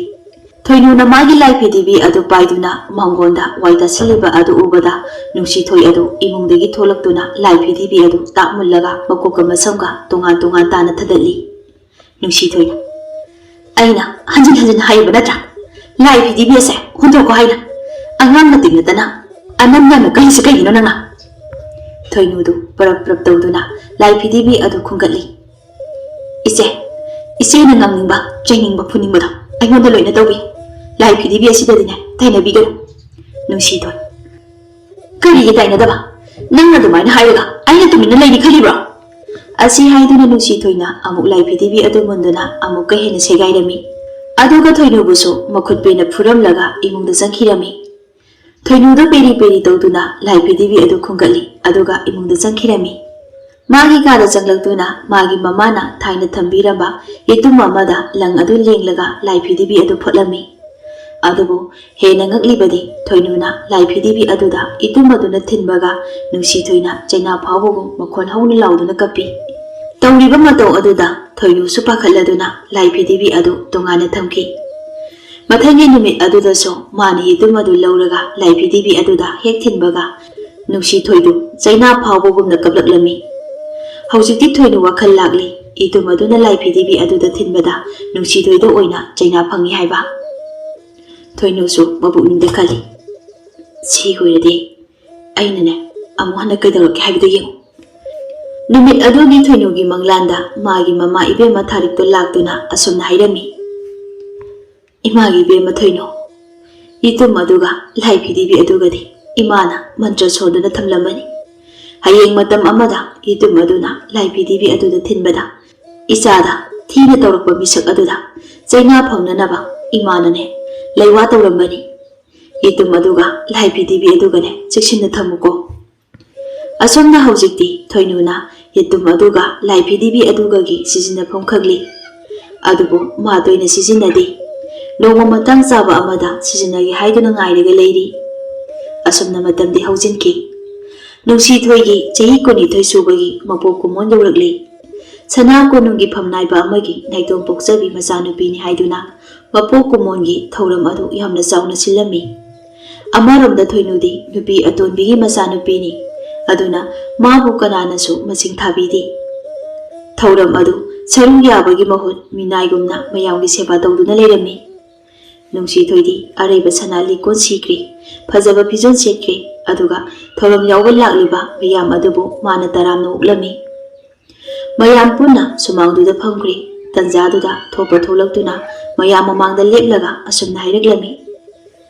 ꯊꯣꯏꯅꯨꯅ ꯃꯥꯒꯤ ꯂꯥꯏ ꯐꯤꯗꯤꯕꯤ ꯑꯗꯨ ꯄꯥꯏꯗꯨꯅ ꯃꯥꯡꯒꯣꯟꯗ ꯋꯥꯏ ꯇꯥꯁꯤꯜꯂꯤꯕ ꯑꯗꯨ ꯎꯕꯗ ꯅꯨꯡꯁꯤꯊꯣꯏ ꯑꯗꯨ ꯏꯃꯨꯡꯗꯒꯤ ꯊꯣꯛꯂꯛꯇꯨꯅ ꯂꯥꯏ ꯐꯤꯗꯤꯕꯤ ꯑꯗꯨ ꯇꯥꯛ ꯃꯨꯜꯂꯒ ꯃꯀꯣꯛꯀ ꯃꯁꯝꯒ ꯇꯣꯉꯥꯟ ꯇꯣꯉꯥꯟ ꯇꯥꯅ ꯊꯥꯗꯠꯂꯤ꯫ ꯅꯨꯡꯁꯤꯊꯣꯏꯅ, "ꯑꯩꯅ ꯍꯟꯖꯤꯟ ꯍꯟꯖꯤꯟ ꯍꯥꯏꯔꯤꯕ ꯅꯠꯇ꯭ꯔꯥ, ꯂꯥꯏ ꯐꯤꯗꯤꯕꯤ ꯑꯁꯦ ꯍꯨꯟꯗꯣꯛꯈꯣ ꯍꯥꯏꯅ? ꯑꯉꯥꯡ ꯃꯇꯤꯛ ꯅꯠꯇꯅ ꯑꯅꯝ ꯌꯥꯝꯅ ꯀꯜꯂꯤꯁꯦ ꯀꯩꯒꯤꯅꯣ ꯅꯪꯅ?" ꯊꯣꯏꯅꯨꯗꯨ ꯄꯔꯞ ꯄꯔꯞ ꯇꯧꯗꯨꯅ ꯂꯥꯏ ꯐꯤꯗꯤꯕꯤ ꯑꯗꯨ ꯈꯨꯟꯒꯠꯂꯤ꯫ "ꯏꯆꯦ, ꯏꯆꯦꯅ ꯉꯝꯅꯤꯡꯕ, ꯆꯩꯅꯤꯡꯕ, ꯐꯨꯅꯤꯡꯕꯗꯣ ꯑꯩꯉꯣꯟꯗ ꯂꯣꯏꯅ ꯇꯧꯕꯤ꯫ ꯂꯥꯏ ꯐꯤꯗꯤꯕꯤ ꯑꯁꯤꯗꯗꯤꯅꯦ ꯇꯥꯏꯅꯕꯤꯒꯅꯨ꯫" ꯅꯨꯡꯁꯤꯊꯣꯏ, "ꯀꯔꯤꯒꯤ ꯇꯥꯏꯅꯗꯕ? ꯅꯪꯅ ꯑꯗꯨꯃꯥꯏꯅ ꯍꯥꯏꯔꯒ ꯑꯩꯅ ꯇꯨꯃꯤꯟꯅ ꯂꯩꯅꯤ ꯈꯜꯂꯤꯕ꯭ꯔꯣ?" ꯑꯁꯤ ꯍꯥꯏꯗꯨꯅ ꯅꯨꯡꯁꯤꯊꯣꯏꯅ ꯑꯃꯨꯛ ꯂꯥꯏ ꯐꯤꯗꯤꯕꯤ ꯑꯗꯨ ꯃꯨꯟꯗꯨꯅ ꯑꯃꯨꯛꯀ ꯍꯦꯟꯅ ꯁꯦꯒꯥꯏꯔꯝꯃꯤ꯫ ꯑꯗꯨꯒ ꯊꯣꯏꯅꯨꯕꯨꯁꯨ ꯃꯈꯨꯠ ꯄꯦꯟꯅ ꯐꯨꯔꯝꯂꯒ ꯏꯃꯨꯡꯗ ꯆꯪꯈꯤꯔꯝꯃꯤ꯫ ꯊꯣꯏꯅꯨꯗ ꯄꯦꯔꯤ ꯄꯦꯔꯤ ꯇꯧꯗꯨꯅ ꯂꯥꯏ ꯐꯤꯗꯤꯕꯤ ꯑꯗꯨ ꯈꯨꯟꯒꯠꯂꯤ, ꯑꯗꯨꯒ ꯏꯃꯨꯡꯗ ꯆꯪꯈꯤꯔꯝꯃꯤ꯫ ꯃꯥꯒꯤ ꯀꯥꯗ ꯆꯪꯂꯛꯇꯨꯅ ꯃꯥꯒꯤ ꯃꯃꯥꯅ ꯊꯥꯏꯅ ꯊꯝꯕꯤꯔꯝꯕ ꯌꯦꯇꯨꯝ ꯑꯃꯗ ꯂꯪ ꯑꯗꯨ ꯂꯦꯡꯂꯒ ꯂꯥꯏ ꯐꯤꯗꯤꯕꯤ ꯑꯗꯨ ꯐꯨꯠꯂꯝꯃꯤ꯫ ꯑꯗꯨꯕꯨ ꯍꯦꯟꯅ ꯉꯛꯂꯤꯕꯗꯤ ꯊꯣꯏꯅꯨꯅ ꯂꯥꯏ ꯐꯤꯗꯤꯕꯤ ꯑꯗꯨꯗ ꯌꯦꯇꯨꯝ ꯑꯗꯨꯅ ꯊꯤꯟꯕꯒ ꯅꯨꯡꯁꯤꯊꯣꯏꯅ ꯆꯩꯅꯥ ꯐꯥꯎꯕꯒꯨꯝ ꯃꯈꯣꯜ ꯍꯧꯅ ꯂꯥꯎꯗꯨꯅ ꯀꯞꯄꯤ꯫ ꯇꯧꯔꯤꯕ ꯃꯇꯧ ꯑꯗꯨꯗ ꯊꯣꯏꯅꯨꯁꯨ ꯄꯥꯈꯠꯂꯗꯨꯅ ꯂꯥꯏ ꯐꯤꯗꯤꯕꯤ ꯑꯗꯨ ꯇꯣꯉꯥꯟꯅ ꯊꯝꯈꯤ꯫ ꯃꯊꯪꯒꯤ ꯅꯨꯃꯤꯠ ꯑꯗꯨꯗꯁꯨ ꯃꯥꯅ ꯌꯦꯇꯨꯝ ꯑꯗꯨ ꯂꯧꯔꯒ ꯂꯥꯏ ꯐꯤꯗꯤꯕꯤ ꯑꯗꯨꯗ ꯍꯦꯛ ꯊꯤꯟꯕꯒ ꯅꯨꯡꯁꯤꯊꯣꯏꯗꯨ ꯆꯩꯅꯥ ꯐꯥꯎꯕꯒꯨꯝꯅ ꯀꯞꯂꯛꯂꯝꯃꯤ꯫ ꯍꯧꯖꯤꯛꯇꯤ ꯊꯣꯏꯅꯨ ꯋꯥꯈꯜ ꯂꯥꯛꯂꯤ, ꯌꯦꯇꯨꯝ ꯑꯗꯨꯅ ꯂꯥꯏ ꯐꯤꯗꯤꯕꯤ ꯑꯗꯨꯗ ꯊꯤꯟꯕꯗ ꯅꯨꯡꯁꯤꯊꯣꯏꯗ ꯑꯣꯏꯅ ꯆꯩꯅꯥ ꯐꯪꯏ ꯍꯥꯏꯕ꯫ ꯊꯣꯏꯅꯨꯁꯨ ꯃꯕꯨꯛꯅꯤꯡꯗ ꯈꯜꯂꯤ, "ꯁꯤ ꯑꯣꯏꯔꯗꯤ ꯑꯩꯅꯅꯦ ꯑꯃꯨꯛ ꯍꯟꯅ ꯀꯩꯗꯧꯔꯛꯀꯦ ꯍꯥꯏꯕꯗꯨ ꯌꯦꯡꯉꯨ꯫" ꯅꯨꯃꯤꯠ ꯑꯗꯨꯒꯤ ꯊꯣꯏꯅꯨꯒꯤ ꯃꯪꯂꯥꯟꯗ ꯃꯥꯒꯤ ꯃꯃꯥ ꯏꯕꯦꯝꯃ ꯊꯥꯔꯤꯛꯇꯣ ꯂꯥꯛꯇꯨꯅ ꯑꯁꯨꯝꯅ ꯍꯥꯏꯔꯝꯃꯤ, "ꯏꯃꯥꯒꯤ ꯏꯕꯦꯝꯃ ꯊꯣꯏꯅꯨ, ꯌꯦꯇꯨꯝ ꯑꯗꯨꯒ ꯂꯥꯏ ꯐꯤꯗꯤꯕꯤ ꯑꯗꯨꯒꯗꯤ ꯏꯃꯥꯅ ꯃꯟꯇ꯭ꯔ ꯁꯣꯟꯗꯨꯅ ꯊꯝꯂꯝꯕꯅꯤ꯫ ꯍꯌꯦꯡ ꯃꯇꯝ ꯑꯃꯗ ꯌꯦꯇꯨꯝ ꯑꯗꯨꯅ ꯂꯥꯏ ꯐꯤꯗꯤꯕꯤ ꯑꯗꯨꯗ ꯊꯤꯟꯕꯗ ꯏꯆꯥꯗ ꯊꯤꯅ ꯇꯧꯔꯛꯄ ꯃꯤꯁꯛ ꯑꯗꯨꯗ ꯆꯩꯅꯥ ꯐꯪꯅꯅꯕ ꯏꯃꯥꯅꯅꯦ ꯂꯩꯋꯥ ꯇꯧꯔꯝꯕꯅꯤ꯫ ꯌꯦꯇꯨꯝ ꯑꯗꯨꯒ ꯂꯥꯏ ꯐꯤꯗꯤꯕꯤ ꯑꯗꯨꯒꯅꯦ ꯆꯦꯛꯁꯤꯟꯅ ꯊꯝꯃꯨꯀꯣ꯫" ꯑꯁꯨꯝꯅ ꯍꯧꯖꯤꯛꯇꯤ ꯊꯣꯏꯅꯨꯅ ꯌꯦꯇꯨꯝ ꯑꯗꯨꯒ ꯂꯥꯏ ꯐꯤꯗꯤꯕꯤ ꯑꯗꯨꯒꯒꯤ ꯁꯤꯖꯤꯟꯅꯐꯝ ꯈꯪꯂꯤ꯫ ꯑꯗꯨꯕꯨ ꯃꯥ ꯇꯣꯏꯅ ꯁꯤꯖꯤꯟꯅꯗꯦ꯫ ꯅꯣꯡꯃ ꯃꯇꯥꯡ ꯆꯥꯕ ꯑꯃꯗ ꯁꯤꯖꯤꯟꯅꯒꯦ ꯍꯥꯏꯗꯨꯅ ꯉꯥꯏꯔꯒ ꯂꯩꯔꯤ꯫ ꯑꯁꯨꯝꯅ ꯃꯇꯝꯗꯤ ꯍꯧꯖꯤꯟꯈꯤ꯫ ꯅꯨꯡꯁꯤꯊꯣꯏꯒꯤ ꯆꯍꯤ ꯀꯨꯟꯅꯤꯊꯣꯏ ꯁꯨꯕꯒꯤ ꯃꯄꯣꯛ ꯀꯨꯝꯑꯣꯟ ꯌꯧꯔꯛꯂꯤ꯫ ꯁꯅꯥ ꯀꯣꯅꯨꯡꯒꯤ ꯐꯝꯅꯥꯏꯕ ꯑꯃꯒꯤ ꯅꯥꯏꯇꯣꯝ ꯄꯣꯛꯆꯕꯤ ꯃꯆꯥꯅꯨꯄꯤꯅꯤ ꯍꯥꯏꯗꯨꯅ ꯃꯄꯣꯛ ꯀꯨꯝꯑꯣꯟꯒꯤ ꯊꯧꯔꯝ ꯑꯗꯨ ꯌꯥꯝꯅ ꯆꯥꯎꯅ ꯁꯤꯜꯂꯝꯃꯤ꯫ ꯑꯃꯔꯣꯝꯗ ꯊꯣꯏꯅꯨꯗꯤ ꯅꯨꯄꯤ ꯑꯇꯣꯟꯕꯤꯒꯤ ꯃꯆꯥꯅꯨꯄꯤꯅꯤ, ꯑꯗꯨꯅ ꯃꯥꯕꯨ ꯀꯅꯥꯅꯁꯨ ꯃꯁꯤꯡ ꯊꯥꯕꯤꯗꯦ꯫ ꯊꯧꯔꯝ ꯑꯗꯨ ꯁꯔꯨꯛ ꯌꯥꯕꯒꯤ ꯃꯍꯨꯠ ꯃꯤꯅꯥꯏꯒꯨꯝꯅ ꯃꯌꯥꯝꯒꯤ ꯁꯦꯕꯥ ꯇꯧꯗꯨꯅ ꯂꯩꯔꯝꯃꯤ꯫ ꯅꯨꯡꯁꯤꯊꯣꯏꯗꯤ ꯑꯔꯩꯕ ꯁꯅꯥ ꯂꯤꯛꯀꯣꯟ ꯁꯤꯈ꯭ꯔꯦ, ꯐꯖꯕ ꯐꯤꯖꯣꯜ ꯁꯦꯠꯈ꯭ꯔꯦ, ꯑꯗꯨꯒ ꯊꯧꯔꯝ ꯌꯥꯎꯕ ꯂꯥꯛꯂꯤꯕ ꯃꯌꯥꯝ ꯑꯗꯨꯕꯨ ꯃꯥꯅ ꯇꯔꯥꯝꯅ ꯑꯣꯛꯂꯝꯃꯤ꯫ ꯃꯌꯥꯝ ꯄꯨꯟꯅ ꯁꯨꯃꯥꯡꯗꯨꯗ ꯐꯝꯈ꯭ꯔꯦ꯫ ꯇꯟꯖꯥꯗꯨꯗ ꯊꯣꯛꯄ ꯊꯣꯛꯂꯛꯇꯨꯅ ꯃꯌꯥꯝ ꯃꯃꯥꯡꯗ ꯂꯦꯞꯂꯒ ꯑꯁꯨꯝꯅ ꯍꯥꯏꯔꯛꯂꯝꯃꯤ,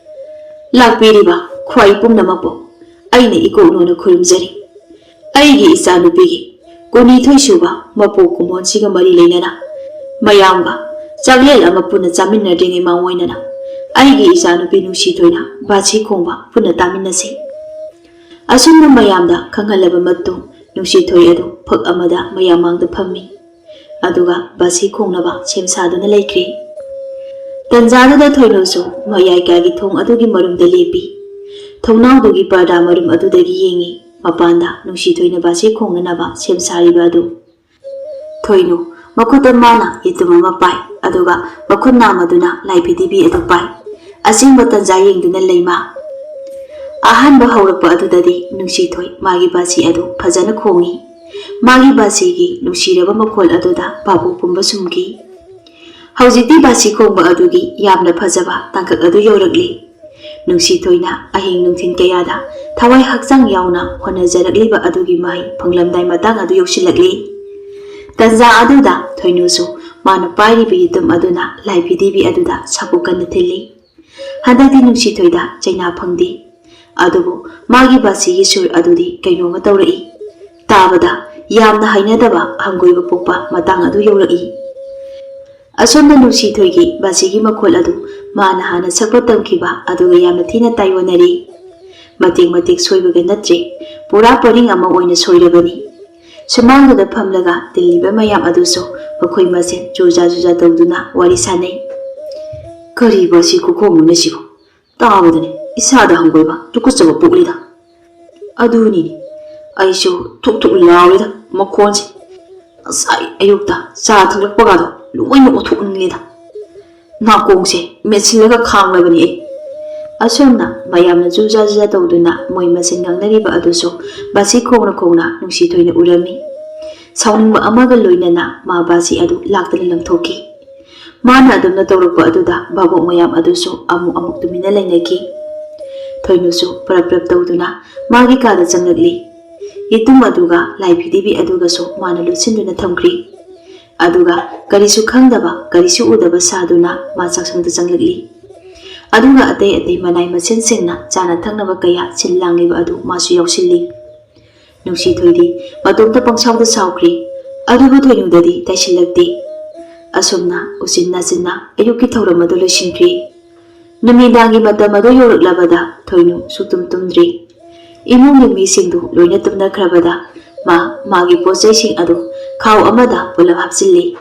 "ꯂꯥꯛꯄꯤꯔꯤꯕ ꯈ꯭ꯋꯥꯏ ꯄꯨꯝꯅꯃꯛꯄꯨ ꯑꯩꯅ ꯏꯀꯣꯛꯅꯣꯅ ꯈꯨꯔꯨꯝꯖꯔꯤ꯫ ꯑꯩꯒꯤ ꯏꯆꯥꯅꯨꯄꯤꯒꯤ ꯀꯨꯟꯅꯤꯊꯣꯏ ꯁꯨꯕ ꯃꯄꯣꯛ ꯀꯨꯝꯑꯣꯟꯁꯤꯒ ꯃꯔꯤ ꯂꯩꯅꯅ ꯃꯌꯥꯝꯒ ꯆꯥꯛꯂꯦꯟ ꯑꯃ ꯄꯨꯟꯅ ꯆꯥꯃꯤꯟꯅꯗ꯭ꯔꯤꯉꯩ ꯃꯥꯡꯑꯣꯏꯅꯅ ꯑꯩꯒꯤ ꯏꯆꯥꯅꯨꯄꯤ ꯅꯨꯡꯁꯤꯊꯣꯏꯅ ꯕꯥꯁꯤ ꯈꯣꯡꯕ ꯄꯨꯟꯅ ꯇꯥꯃꯤꯟꯅꯁꯤ꯫" ꯑꯁꯨꯝꯅ ꯃꯌꯥꯝꯗ ꯈꯪꯍꯜꯂꯕ ꯃꯇꯨꯡ ꯅꯨꯡꯁꯤꯊꯣꯏ ꯑꯗꯨ ꯐꯛ ꯑꯃꯗ ꯃꯌꯥꯝ ꯃꯥꯡꯗ ꯐꯝꯃꯤ꯫ ꯑꯗꯨꯒ ꯕꯥꯁꯤ ꯈꯣꯡꯅꯕ ꯁꯦꯝ ꯁꯥꯗꯨꯅ ꯂꯩꯈ꯭ꯔꯦ꯫ ꯇꯟꯖꯥꯗꯨꯗ ꯊꯣꯏꯅꯨꯁꯨ ꯃꯌꯥꯏ ꯀꯥꯒꯤ ꯊꯣꯡ ꯑꯗꯨꯒꯤ ꯃꯔꯨꯝꯗ ꯂꯦꯞꯄꯤ꯫ ꯊꯣꯡꯅꯥꯎꯗꯨꯒꯤ ꯄꯔꯗꯥ ꯃꯔꯨꯝ ꯑꯗꯨꯗꯒꯤ ꯌꯦꯡꯉꯤ꯫ ꯃꯄꯥꯟꯗ ꯅꯨꯡꯁꯤꯊꯣꯏꯅ ꯕꯥꯁꯤ ꯈꯣꯡꯅꯅꯕ ꯁꯦꯝ ꯁꯥꯔꯤꯕ ꯑꯗꯨ꯫ ꯊꯣꯏꯅꯨ, ꯃꯈꯨꯠꯇ ꯃꯥꯅ ꯌꯦꯇꯨꯝ ꯑꯃ ꯄꯥꯏ, ꯑꯗꯨꯒ ꯃꯈꯨꯠ ꯅꯥꯝꯃꯗꯨꯅ ꯂꯥꯏ ꯐꯤꯗꯤꯕꯤ ꯑꯗꯨ ꯄꯥꯏ꯫ ꯑꯆꯤꯡꯕ ꯇꯟꯖꯥ ꯌꯦꯡꯗꯨꯅ ꯂꯩ ꯃꯥ꯫ ꯑꯍꯥꯟꯕ ꯍꯧꯔꯛꯄ ꯑꯗꯨꯗꯗꯤ ꯅꯨꯡꯁꯤꯊꯣꯏ ꯃꯥꯒꯤ ꯕꯥꯁꯤ ꯑꯗꯨ ꯐꯖꯅ ꯈꯣꯡꯏ꯫ ꯃꯥꯒꯤ ꯕꯥꯁꯤꯒꯤ ꯅꯨꯡꯁꯤꯔꯕ ꯃꯈꯣꯜ ꯑꯗꯨꯗ ꯚꯥꯕꯣꯛ ꯄꯨꯝꯕ ꯁꯨꯝꯈꯤ꯫ ꯍꯧꯖꯤꯛꯇꯤ ꯕꯥꯁꯤ ꯈꯣꯡꯕ ꯑꯗꯨꯒꯤ ꯌꯥꯝꯅ ꯐꯖꯕ ꯇꯥꯡꯀꯛ ꯑꯗꯨ ꯌꯧꯔꯛꯂꯤ꯫ ꯅꯨꯡꯁꯤꯊꯣꯏꯅ ꯑꯍꯤꯡ ꯅꯨꯡꯊꯤꯜ ꯀꯌꯥꯗ ꯊꯋꯥꯏ ꯍꯛꯆꯥꯡ ꯌꯥꯎꯅ ꯍꯣꯠꯅꯖꯔꯛꯂꯤꯕ ꯑꯗꯨꯒꯤ ꯃꯍꯩ ꯐꯪꯂꯝꯗꯥꯏ ꯃꯇꯥꯡ ꯑꯗꯨ ꯌꯧꯁꯤꯜꯂꯛꯂꯤ꯫ ꯇꯟꯖꯥ ꯑꯗꯨꯗ ꯊꯣꯏꯅꯨꯁꯨ ꯃꯥꯅ ꯄꯥꯏꯔꯤꯕ ꯌꯦꯇꯨꯝ ꯑꯗꯨꯅ ꯂꯥꯏ ꯐꯤꯗꯤꯕꯤ ꯑꯗꯨꯗ ꯁꯥꯄꯣꯛ ꯀꯟꯅ ꯊꯤꯜꯂꯤ꯫ ꯍꯟꯗꯛꯇꯤ ꯅꯨꯡꯁꯤꯊꯣꯏꯗ ꯆꯩꯅꯥ ꯐꯪꯗꯦ꯫ ꯑꯗꯨꯕꯨ ꯃꯥꯒꯤ ꯕꯥꯁꯤꯒꯤ ꯁꯨꯔ ꯑꯗꯨꯗꯤ ꯀꯩꯅꯣꯝꯃ ꯇꯧꯔꯛꯏ꯫ ꯇꯥꯕꯗ ꯌꯥꯝꯅ ꯍꯩꯅꯗꯕ ꯍꯪꯒꯣꯏꯕ ꯄꯣꯛꯄ ꯃꯇꯥꯡ ꯑꯗꯨ ꯌꯧꯔꯛꯏ꯫ ꯑꯁꯣꯝꯗ ꯅꯨꯡꯁꯤꯊꯣꯏꯒꯤ ꯕꯥꯁꯤꯒꯤ ꯃꯈꯣꯜ ꯑꯗꯨ ꯃꯥꯅ ꯍꯥꯟꯅ ꯁꯛꯄ ꯇꯝꯈꯤꯕ ꯑꯗꯨꯒ ꯌꯥꯝꯅ ꯊꯤꯅ ꯇꯥꯏꯑꯣꯟꯅꯔꯤ꯫ ꯃꯇꯦꯛ ꯃꯇꯦꯛ ꯁꯣꯏꯕꯒ ꯅꯠꯇ꯭ꯔꯦ, ꯄꯨꯔꯥ ꯄꯔꯤꯡ ꯑꯃ ꯑꯣꯏꯅ ꯁꯣꯏꯔꯕꯅꯤ꯫ ꯁꯨꯃꯥꯡꯗꯨꯗ ꯐꯝꯂꯒ ꯇꯤꯜꯂꯤꯕ ꯃꯌꯥꯝ ꯑꯗꯨꯁꯨ ꯃꯈꯣꯏ ꯃꯁꯦꯟ ꯆꯨꯖꯥ ꯆꯨꯖꯥ ꯇꯧꯗꯨꯅ ꯋꯥꯔꯤ ꯁꯥꯅꯩ꯫ "ꯀꯔꯤꯕ ꯑꯁꯤ ꯈꯨꯈꯣꯡ ꯑꯃꯅ ꯁꯤꯕꯨ? ꯇꯥꯕꯗꯅꯦ ꯏꯁꯥꯗ ꯍꯪꯒꯣꯏꯕ ꯇꯨꯀꯠꯆꯕ ꯄꯣꯛꯂꯤꯗ꯫ ꯑꯗꯨꯅꯤꯅꯦ, ꯑꯩꯁꯨ ꯊꯨꯛ ꯊꯨꯛ ꯂꯥꯎꯔꯤꯗ ꯃꯈꯣꯟꯁꯦ꯫ ꯉꯁꯥꯏ ꯑꯌꯨꯛꯇ ꯆꯥ ꯊꯛꯂꯛꯄꯒꯗꯣ ꯂꯣꯏꯅ ꯑꯣꯊꯣꯛꯅꯤꯡꯉꯦꯗ꯫ ꯅꯥꯀꯣꯡꯁꯦ ꯃꯦꯠꯁꯤꯜꯂꯒ ꯈꯥꯡꯂꯕꯅꯤ ꯑꯩ"꯫ ꯑꯁꯣꯝꯅ ꯃꯌꯥꯝꯅ ꯖꯨꯖꯥ ꯖꯨꯖꯥ ꯇꯧꯗꯨꯅ ꯃꯣꯏ ꯃꯁꯦꯟ ꯉꯥꯡꯅꯔꯤꯕ ꯑꯗꯨꯁꯨ ꯕꯥꯁꯤ ꯈꯣꯡꯅ ꯈꯣꯡꯅ ꯅꯨꯡꯁꯤꯊꯣꯏꯅ ꯎꯔꯝꯃꯤ꯫ ꯁꯥꯎꯅꯤꯡꯕ ꯑꯃꯒ ꯂꯣꯏꯅꯅ ꯃꯥ ꯕꯥꯁꯤ ꯑꯗꯨ ꯂꯥꯛꯇꯅ ꯂꯪꯊꯣꯛꯈꯤ꯫ ꯃꯥꯅ ꯑꯗꯨꯝꯅ ꯇꯧꯔꯛꯄ ꯑꯗꯨꯗ ꯚꯥꯕꯣꯛ ꯃꯌꯥꯝ ꯑꯗꯨꯁꯨ ꯑꯃꯨꯛ ꯑꯃꯨꯛ ꯇꯨꯃꯤꯟꯅ ꯂꯩꯅꯈꯤ꯫ ꯊꯣꯏꯅꯨꯁꯨ ꯄꯔꯞ ꯄꯔꯞ ꯇꯧꯗꯨꯅ ꯃꯥꯒꯤ ꯀꯥꯗ ꯆꯪꯂꯛꯂꯤ꯫ ꯌꯦꯇꯨꯝ ꯑꯗꯨꯒ ꯂꯥꯏ ꯐꯤꯗꯤꯕꯤ ꯑꯗꯨꯒꯁꯨ ꯃꯥꯅ ꯂꯨꯠꯁꯤꯟꯗꯨꯅ ꯊꯝꯈ꯭ꯔꯤ꯫ ꯑꯗꯨꯒ ꯀꯔꯤꯁꯨ ꯈꯪꯗꯕ, ꯀꯔꯤꯁꯨ ꯎꯗꯕ ꯁꯥꯗꯨꯅ ꯃꯥ ꯆꯥꯛꯁꯪꯗ ꯆꯪꯂꯛꯂꯤ꯫ ꯑꯗꯨꯒ ꯑꯇꯩ ꯑꯇꯩ ꯃꯅꯥꯏ ꯃꯁꯤꯟꯁꯤꯡꯅ ꯆꯥꯅ ꯊꯛꯅꯕ ꯀꯌꯥ ꯁꯤꯜ ꯂꯥꯡꯂꯤꯕ ꯑꯗꯨ ꯃꯥꯁꯨ ꯌꯥꯎꯁꯤꯜꯂꯤ꯫ ꯅꯨꯡꯁꯤꯊꯣꯏꯗꯤ ꯃꯇꯣꯝꯇ ꯄꯪꯁꯥꯎꯗ ꯁꯥꯎꯈ꯭ꯔꯤ꯫ ꯑꯗꯨꯕꯨ ꯊꯣꯏꯅꯨꯗꯗꯤ ꯇꯥꯏꯁꯤꯜꯂꯛꯇꯦ꯫ ꯑꯁꯨꯝꯅ ꯎꯆꯤꯟ ꯅꯥꯆꯤꯟꯅ ꯑꯌꯨꯛꯀꯤ ꯊꯧꯔꯝ ꯑꯗꯨ ꯂꯣꯏꯁꯤꯟꯈ꯭ꯔꯤ꯫ ꯅꯨꯃꯤꯗꯥꯡꯒꯤ ꯃꯇꯝ ꯑꯗꯨ ꯌꯧꯔꯛꯂꯕꯗ ꯊꯣꯏꯅꯨ ꯁꯨꯛꯇꯨꯝ ꯇꯨꯝꯗ꯭ꯔꯤ꯫ ꯏꯃꯨꯡꯒꯤ ꯃꯤꯁꯤꯡꯗꯨ ꯂꯣꯏꯅ ꯇꯨꯝꯅꯈ꯭ꯔꯕꯗ ꯃꯥ ꯃꯥꯒꯤ ꯄꯣꯠ ꯆꯩꯁꯤꯡ ꯑꯗꯨ ꯈꯥꯎ ꯑꯃꯗ ꯄꯨꯂꯞ ꯍꯥꯞꯆꯤꯜꯂꯤ꯫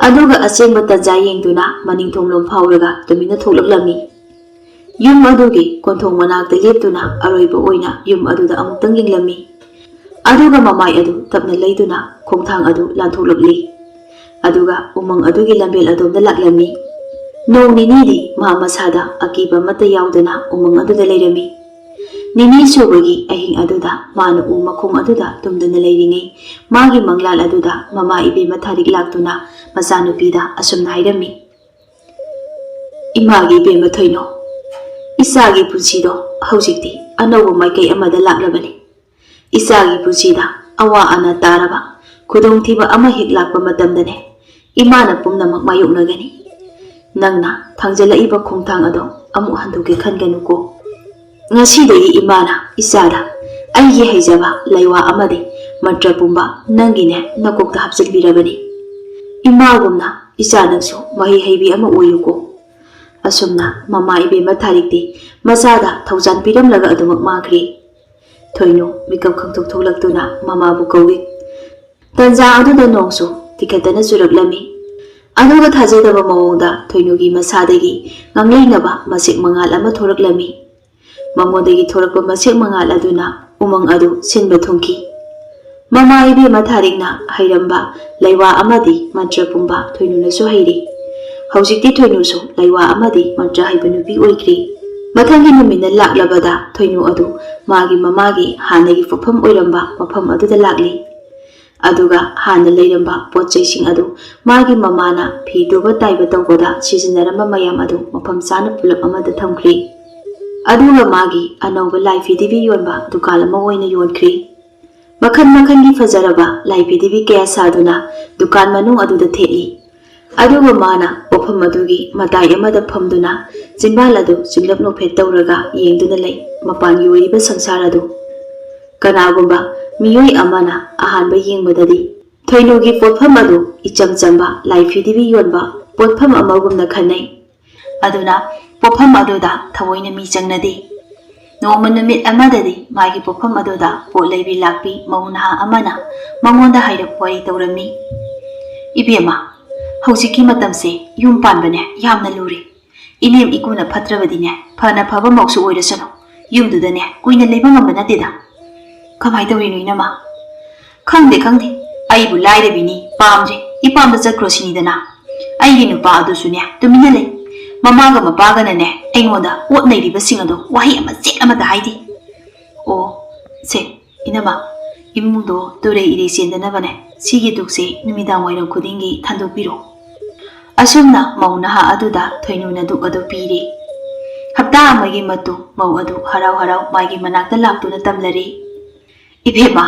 ꯑꯗꯨꯒ ꯑꯆꯦꯡꯕ ꯇꯟꯖꯥ ꯌꯦꯡꯗꯨꯅ ꯃꯅꯤꯡ ꯊꯣꯡꯂꯣꯝ ꯐꯥꯎꯔꯒ ꯇꯨꯃꯤꯟꯅ ꯊꯣꯛꯂꯛꯂꯝꯃꯤ꯫ ꯌꯨꯝ ꯑꯗꯨꯒꯤ ꯀꯣꯟꯊꯣꯡ ꯃꯅꯥꯛꯇ ꯂꯦꯞꯇꯨꯅ ꯑꯔꯣꯏꯕ ꯑꯣꯏꯅ ꯌꯨꯝ ꯑꯗꯨꯗ ꯑꯃꯨꯛꯇꯪ ꯌꯦꯡꯂꯝꯃꯤ꯫ ꯑꯗꯨꯒ ꯃꯃꯥꯏ ꯑꯗꯨ ꯇꯞꯅ ꯂꯩꯗꯨꯅ ꯈꯣꯡꯊꯥꯡ ꯑꯗꯨ ꯂꯥꯟꯊꯣꯛꯂꯛꯂꯤ꯫ ꯑꯗꯨꯒ ꯎꯃꯪ ꯑꯗꯨꯒꯤ ꯂꯝꯕꯦꯜ ꯑꯗꯣꯝꯗ ꯂꯥꯛꯂꯝꯃꯤ꯫ ꯅꯣꯡ ꯅꯤꯅꯤꯗꯤ ꯃꯥ ꯃꯁꯥꯗ ꯑꯀꯤꯕ ꯑꯃꯠꯇ ꯌꯥꯎꯗꯅ ꯎꯃꯪ ꯑꯗꯨꯗ ꯂꯩꯔꯝꯃꯤ꯫ ꯅꯤꯅꯤ ꯁꯨꯕꯒꯤ ꯑꯍꯤꯡ ꯑꯗꯨꯗ ꯃꯥꯅ ꯎ ꯃꯈꯣꯡ ꯑꯗꯨꯗ ꯇꯨꯝꯗꯨꯅ ꯂꯩꯔꯤꯉꯩ, ꯃꯥꯒꯤ ꯃꯪꯂꯥꯟ ꯑꯗꯨꯗ ꯃꯃꯥ ꯏꯕꯦꯝꯃ ꯊꯥꯔꯤꯛ ꯂꯥꯛꯇꯨꯅ ꯃꯆꯥꯅꯨꯄꯤꯗ ꯑꯁꯨꯝꯅ ꯍꯥꯏꯔꯝꯃꯤ, "ꯏꯃꯥꯒꯤ ꯏꯕꯦꯝꯃ ꯊꯣꯏꯅꯣ, ꯏꯆꯥ ꯏꯆꯥꯒꯤ ꯄꯨꯟꯁꯤꯗꯣ ꯍꯧꯖꯤꯛꯇꯤ ꯑꯅꯧꯕ ꯃꯥꯏꯀꯩ ꯑꯃꯗ ꯂꯥꯛꯂꯕꯅꯤ꯫ ꯏꯆꯥꯒꯤ ꯄꯨꯟꯁꯤꯗ ꯑꯋꯥ ꯑꯅꯥ ꯇꯥꯔꯕ, ꯈꯨꯗꯣꯡꯊꯤꯕ ꯑꯃ ꯍꯦꯛ ꯂꯥꯛꯄ ꯃꯇꯝꯗꯅꯦ, ꯏꯃꯥꯅ ꯄꯨꯝꯅꯃꯛ ꯃꯥꯌꯣꯛꯅꯒꯅꯤ꯫ ꯅꯪꯅ ꯊꯥꯡꯖꯜꯂꯛꯏꯕ ꯈꯣꯡꯊꯥꯡ ꯑꯗꯣ ꯑꯃꯨꯛ ꯍꯟꯗꯣꯛꯀꯦ ꯈꯟꯒꯅꯨꯀꯣ꯫ ꯉꯁꯤꯗꯒꯤ ꯏꯃꯥꯅ ꯏꯆꯥꯗ ꯑꯩꯒꯤ ꯍꯩꯖꯕ ꯂꯩꯋꯥ ꯑꯃꯗꯤ ꯃꯟꯇ꯭ꯔ ꯄꯨꯝꯕ ꯅꯪꯒꯤꯅꯦ ꯅꯀꯣꯛꯇ ꯍꯥꯞꯆꯤꯟꯕꯤꯔꯕꯅꯤ꯫ ꯏꯃꯥꯒꯨꯝꯅ ꯏꯆꯥ ꯅꯪꯁꯨ ꯃꯍꯩ ꯍꯩꯕꯤ ꯑꯃ ꯑꯣꯏꯌꯨꯀꯣ꯫ ꯑꯁꯨꯝꯅ ꯃꯃꯥ ꯏꯕꯦꯝꯃ ꯊꯥꯔꯤꯛꯇꯤ ꯃꯆꯥꯗ ꯊꯧꯖꯥꯟ ꯄꯤꯔꯝꯂꯒ ꯑꯗꯨꯃꯛ ꯃꯥꯡꯈ꯭ꯔꯦ꯫ ꯊꯣꯏꯅꯨ ꯃꯤꯀꯞ ꯈꯪꯊꯣꯛ ꯊꯣꯛꯂꯛꯇꯨꯅ ꯃꯃꯥꯕꯨ ꯀꯧꯏ꯫ ꯇꯟꯖꯥ ꯑꯗꯨꯗ ꯅꯣꯡꯁꯨ ꯇꯤꯈꯠꯇꯅ ꯆꯨꯔꯛꯂꯝꯃꯤ꯫ ꯑꯗꯨꯒ ꯊꯥꯖꯗꯕ ꯃꯑꯣꯡꯗ ꯊꯣꯏꯅꯨꯒꯤ ꯃꯁꯥꯗꯒꯤ ꯉꯥꯡꯂꯩꯅꯕ ꯃꯁꯦꯛ ꯃꯉꯥꯜ ꯑꯃ ꯊꯣꯔꯛꯂꯝꯃꯤ꯫ ꯃꯉꯣꯟꯗꯒꯤ ꯊꯣꯔꯛꯄ ꯃꯁꯦꯛ ꯃꯉꯥꯜ ꯑꯗꯨꯅ ꯎꯃꯪ ꯑꯗꯨ ꯁꯤꯟꯕ ꯊꯨꯡꯈꯤ꯫ ꯃꯃꯥ ꯏꯕꯦꯝꯃ ꯊꯥꯔꯤꯛꯅ ꯍꯩꯔꯝꯕ ꯂꯩꯋꯥ ꯑꯃꯗꯤ ꯃꯟꯇ꯭ꯔ ꯄꯨꯝꯕ ꯊꯣꯏꯅꯨꯅꯁꯨ ꯍꯩꯔꯤ꯫ ꯍꯧꯖꯤꯛꯇꯤ ꯊꯣꯏꯅꯨꯁꯨ ꯂꯩꯋꯥ ꯑꯃꯗꯤ ꯃꯟꯇ꯭ꯔ ꯍꯩꯕ ꯅꯨꯄꯤ ꯑꯣꯏꯈ꯭ꯔꯦ꯫ ꯃꯊꯪꯒꯤ ꯅꯨꯃꯤꯠꯅ ꯂꯥꯛꯂꯕꯗ ꯊꯣꯏꯅꯨ ꯑꯗꯨ ꯃꯥꯒꯤ ꯃꯃꯥꯒꯤ ꯍꯥꯟꯅꯒꯤ ꯄꯣꯛꯐꯝ ꯑꯣꯏꯔꯝꯕ ꯃꯐꯝ ꯑꯗꯨꯗ ꯂꯥꯛꯂꯤ꯫ ꯑꯗꯨꯒ ꯍꯥꯟꯅ ꯂꯩꯔꯝꯕ ꯄꯣꯠ ꯆꯩꯁꯤꯡ ꯑꯗꯨ ꯃꯥꯒꯤ ꯃꯃꯥꯅ ꯐꯤ ꯇꯨꯕ ꯇꯥꯏꯕ ꯇꯧꯕꯗ ꯁꯤꯖꯤꯟꯅꯔꯝꯕ ꯃꯌꯥꯝ ꯑꯗꯨ ꯃꯐꯝ ꯆꯥꯅ ꯄꯨꯂꯞ ꯑꯃꯗ ꯊꯝꯈ꯭ꯔꯦ꯫ ꯑꯗꯨꯒ ꯃꯥꯒꯤ ꯑꯅꯧꯕ ꯂꯥꯏ ꯐꯤꯗꯤꯕꯤ ꯌꯣꯟꯕ ꯗꯨꯀꯥꯟ ꯑꯃ ꯑꯣꯏꯅ ꯌꯣꯟꯈ꯭ꯔꯦ꯫ ꯃꯈꯜ ꯃꯈꯜꯒꯤ ꯐꯖꯔꯕ ꯂꯥꯏ ꯐꯤꯗꯤꯕꯤ ꯀꯌꯥ ꯁꯥꯗꯨꯅ ꯗꯨꯀꯥꯟ ꯃꯅꯨꯡ ꯑꯗꯨꯗ ꯊꯦꯠꯂꯤ꯫ ꯑꯗꯨꯒ ꯃꯥꯅ ꯄꯣꯠꯐꯝ ꯑꯗꯨꯒꯤ ꯃꯇꯥꯏ ꯑꯃꯗ ꯐꯝꯗꯨꯅ ꯆꯤꯝꯕꯥꯜ ꯑꯗꯨ ꯆꯤꯡꯂꯞ ꯅꯣꯛꯐꯦꯠ ꯇꯧꯔꯒ ꯌꯦꯡꯗꯨꯅ ꯂꯩ ꯃꯄꯥꯟꯒꯤ ꯑꯣꯏꯔꯤꯕ ꯁꯪꯁꯥꯔ ꯑꯗꯨ꯫ ꯀꯅꯥꯒꯨꯝꯕ ꯃꯤꯑꯣꯏ ꯑꯃꯅ ꯑꯍꯥꯟꯕ ꯌꯦꯡꯕꯗꯗꯤ ꯊꯣꯏꯅꯨꯒꯤ ꯄꯣꯠꯐꯝ ꯑꯗꯨ ꯏꯆꯝ ꯆꯝꯕ ꯂꯥꯏ ꯐꯤꯗꯤꯕꯤ ꯌꯣꯟꯕ ꯄꯣꯠꯐꯝ ꯑꯃꯒꯨꯝꯅ ꯈꯟꯅꯩ꯫ ꯑꯗꯨꯅ ꯄꯣꯠꯐꯝ ꯑꯗꯨꯗ ꯊꯑꯣꯏꯅ ꯃꯤ ꯆꯪꯅꯗꯦ꯫ ꯅꯣꯡꯃ ꯅꯨꯃꯤꯠ ꯑꯃꯗꯗꯤ ꯃꯥꯒꯤ ꯄꯣꯠꯐꯝ ꯑꯗꯨꯗ ꯄꯣꯠ ꯂꯩꯕꯤ ꯂꯥꯛꯄꯤ ꯃꯧ ꯅꯍꯥ ꯑꯃꯅ ꯃꯉꯣꯟꯗ ꯍꯥꯏꯔꯞ ꯋꯥꯔꯤ ꯇꯧꯔꯝꯃꯤ꯫ "ꯏꯕꯦꯝꯃ, ꯍꯧꯖꯤꯛꯀꯤ ꯃꯇꯝꯁꯦ ꯌꯨꯝ ꯄꯥꯟꯕꯅꯦ ꯌꯥꯝꯅ ꯂꯨꯔꯦ꯫ ꯏꯅꯦꯝ ꯏꯀꯨꯅ ꯐꯠꯇ꯭ꯔꯕꯗꯤꯅꯦ, ꯐꯅ ꯐꯕ ꯃꯧꯁꯨ ꯑꯣꯏꯔꯁꯅꯨ, ꯌꯨꯝꯗꯨꯗꯅꯦ ꯀꯨꯏꯅ ꯂꯩꯕ ꯉꯝꯕ ꯅꯠꯇꯦꯗ꯫" "ꯀꯃꯥꯏꯅ ꯇꯧꯔꯤꯅꯣ ꯏꯅꯝꯃ?" "ꯈꯪꯗꯦ, ꯈꯪꯗꯦ, ꯑꯩꯕꯨ ꯂꯥꯏꯔꯕꯤꯅꯤ, ꯄꯥꯝꯗ꯭ꯔꯦ, ꯏꯄꯥꯝꯗ ꯆꯠꯈ꯭ꯔꯣ ꯁꯤꯅꯤꯗꯅ꯫ ꯑꯩꯒꯤ ꯅꯨꯄꯥ ꯑꯗꯨꯁꯨꯅꯦ ꯇꯨꯃꯤꯟꯅ ꯂꯩ꯫ ꯃꯃꯥꯒ ꯃꯄꯥꯒꯅꯅꯦ ꯑꯩꯉꯣꯟꯗ ꯑꯣꯠ ꯅꯩꯔꯤꯕꯁꯤꯡ ꯑꯗꯣ ꯋꯥꯍꯩ ꯑꯃ ꯆꯦꯠ ꯑꯃꯠꯇ ꯍꯥꯏꯗꯦ꯫" "ꯑꯣ, ꯁꯦ, ꯏꯅꯝꯃ, ꯏꯃꯨꯡꯗꯣ ꯇꯨꯔꯩ ꯏꯔꯩ ꯆꯦꯟꯗꯅꯕꯅꯦ ꯁꯤꯒꯤ ꯗꯨꯛꯁꯦ ꯅꯨꯃꯤꯗꯥꯡ ꯋꯥꯏꯔꯝ ꯈꯨꯗꯤꯡꯒꯤ ꯊꯥꯟꯗꯣꯛꯄꯤꯔꯣ꯫" ꯑꯁꯨꯝꯅ ꯃꯧ ꯅꯍꯥ ꯑꯗꯨꯗ ꯊꯣꯏꯅꯨꯅ ꯗꯨꯛ ꯑꯗꯨ ꯄꯤꯔꯦ꯫ ꯍꯞꯇꯥ ꯑꯃꯒꯤ ꯃꯇꯨꯡ ꯃꯧ ꯑꯗꯨ ꯍꯔꯥꯎ ꯍꯔꯥꯎ ꯃꯥꯒꯤ ꯃꯅꯥꯛꯇ ꯂꯥꯛꯇꯨꯅ ꯇꯝꯂꯔꯦ, "ꯏꯕꯦꯝꯃ,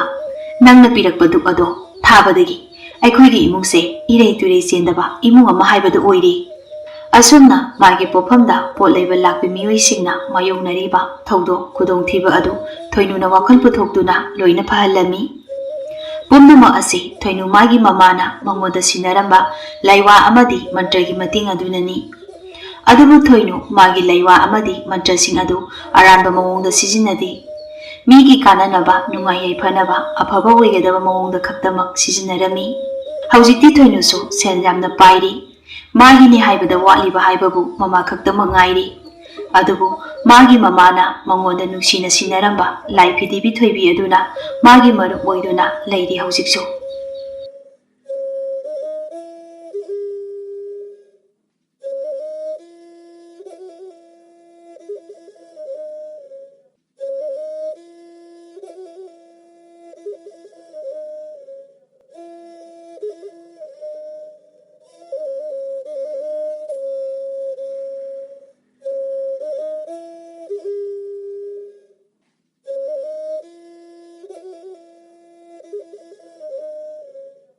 ꯅꯪꯅ ꯄꯤꯔꯛꯄ ꯙꯨꯞ ꯑꯗꯣ ꯊꯥꯕꯗꯒꯤ ꯑꯩꯈꯣꯏꯒꯤ ꯏꯃꯨꯡꯁꯦ ꯏꯔꯩ ꯇꯨꯔꯩ ꯆꯦꯟꯗꯕ ꯏꯃꯨꯡ ꯑꯃ ꯍꯥꯏꯕꯗꯨ ꯑꯣꯏꯔꯦ"꯫ ꯑꯁꯨꯝꯅ ꯃꯥꯒꯤ ꯄꯣꯠꯐꯝꯗ ꯄꯣꯠ ꯂꯩꯕ ꯂꯥꯛꯄꯤ ꯃꯤꯑꯣꯏꯁꯤꯡꯅ ꯃꯥꯌꯣꯛꯅꯔꯤꯕ ꯊꯧꯗꯣꯛ ꯈꯨꯗꯣꯡꯊꯤꯕ ꯑꯗꯨ ꯊꯣꯏꯅꯨꯅ ꯋꯥꯈꯜ ꯄꯨꯊꯣꯛꯇꯨꯅ ꯂꯣꯏꯅ ꯐꯍꯜꯂꯝꯃꯤ꯫ ꯄꯨꯝꯅꯃꯛ ꯑꯁꯤ ꯊꯣꯏꯅꯨ ꯃꯥꯒꯤ ꯃꯃꯥꯅ ꯃꯉꯣꯟꯗ ꯁꯤꯟꯅꯔꯝꯕ ꯂꯥꯏꯋꯥ ꯑꯃꯗꯤ ꯃꯟꯇ꯭ꯔꯒꯤ ꯃꯇꯦꯡ ꯑꯗꯨꯅꯅꯤ꯫ ꯑꯗꯨꯕꯨ ꯊꯣꯏꯅꯨ ꯃꯥꯒꯤ ꯂꯥꯏꯋꯥ ꯑꯃꯗꯤ ꯃꯟꯇ꯭ꯔꯁꯤꯡ ꯑꯗꯨ ꯑꯔꯥꯟꯕ ꯃꯑꯣꯡꯗ ꯁꯤꯖꯤꯟꯅꯗꯦ꯫ ꯃꯤꯒꯤ ꯀꯥꯟꯅꯅꯕ, ꯅꯨꯡꯉꯥꯏ ꯌꯥꯏꯐꯅꯕ, ꯑꯐꯕ ꯑꯣꯏꯒꯗꯕ ꯃꯑꯣꯡꯗ ꯈꯛꯇꯃꯛ ꯁꯤꯖꯤꯟꯅꯔꯝꯃꯤ꯫ ꯍꯧꯖꯤꯛꯇꯤ ꯊꯣꯏꯅꯨꯁꯨ ꯁꯦꯜ ꯌꯥꯝꯅ ꯄꯥꯏꯔꯤ꯫ ꯃꯥꯒꯤꯅꯤ ꯍꯥꯏꯕꯗ ꯋꯥꯠꯂꯤꯕ ꯍꯥꯏꯕꯕꯨ ꯃꯃꯥ ꯈꯛꯇꯃꯛ ꯉꯥꯏꯔꯤ꯫ ꯑꯗꯨꯕꯨ ꯃꯥꯒꯤ ꯃꯃꯥꯅ ꯃꯉꯣꯟꯗ ꯅꯨꯡꯁꯤꯅ ꯁꯤꯟꯅꯔꯝꯕ ꯂꯥꯏ ꯐꯤꯗꯤꯕꯤ ꯊꯣꯏꯕꯤ ꯑꯗꯨꯅ ꯃꯥꯒꯤ ꯃꯔꯨꯞ ꯑꯣꯏꯗꯨꯅ ꯂꯩꯔꯤ ꯍꯧꯖꯤꯛꯁꯨ꯫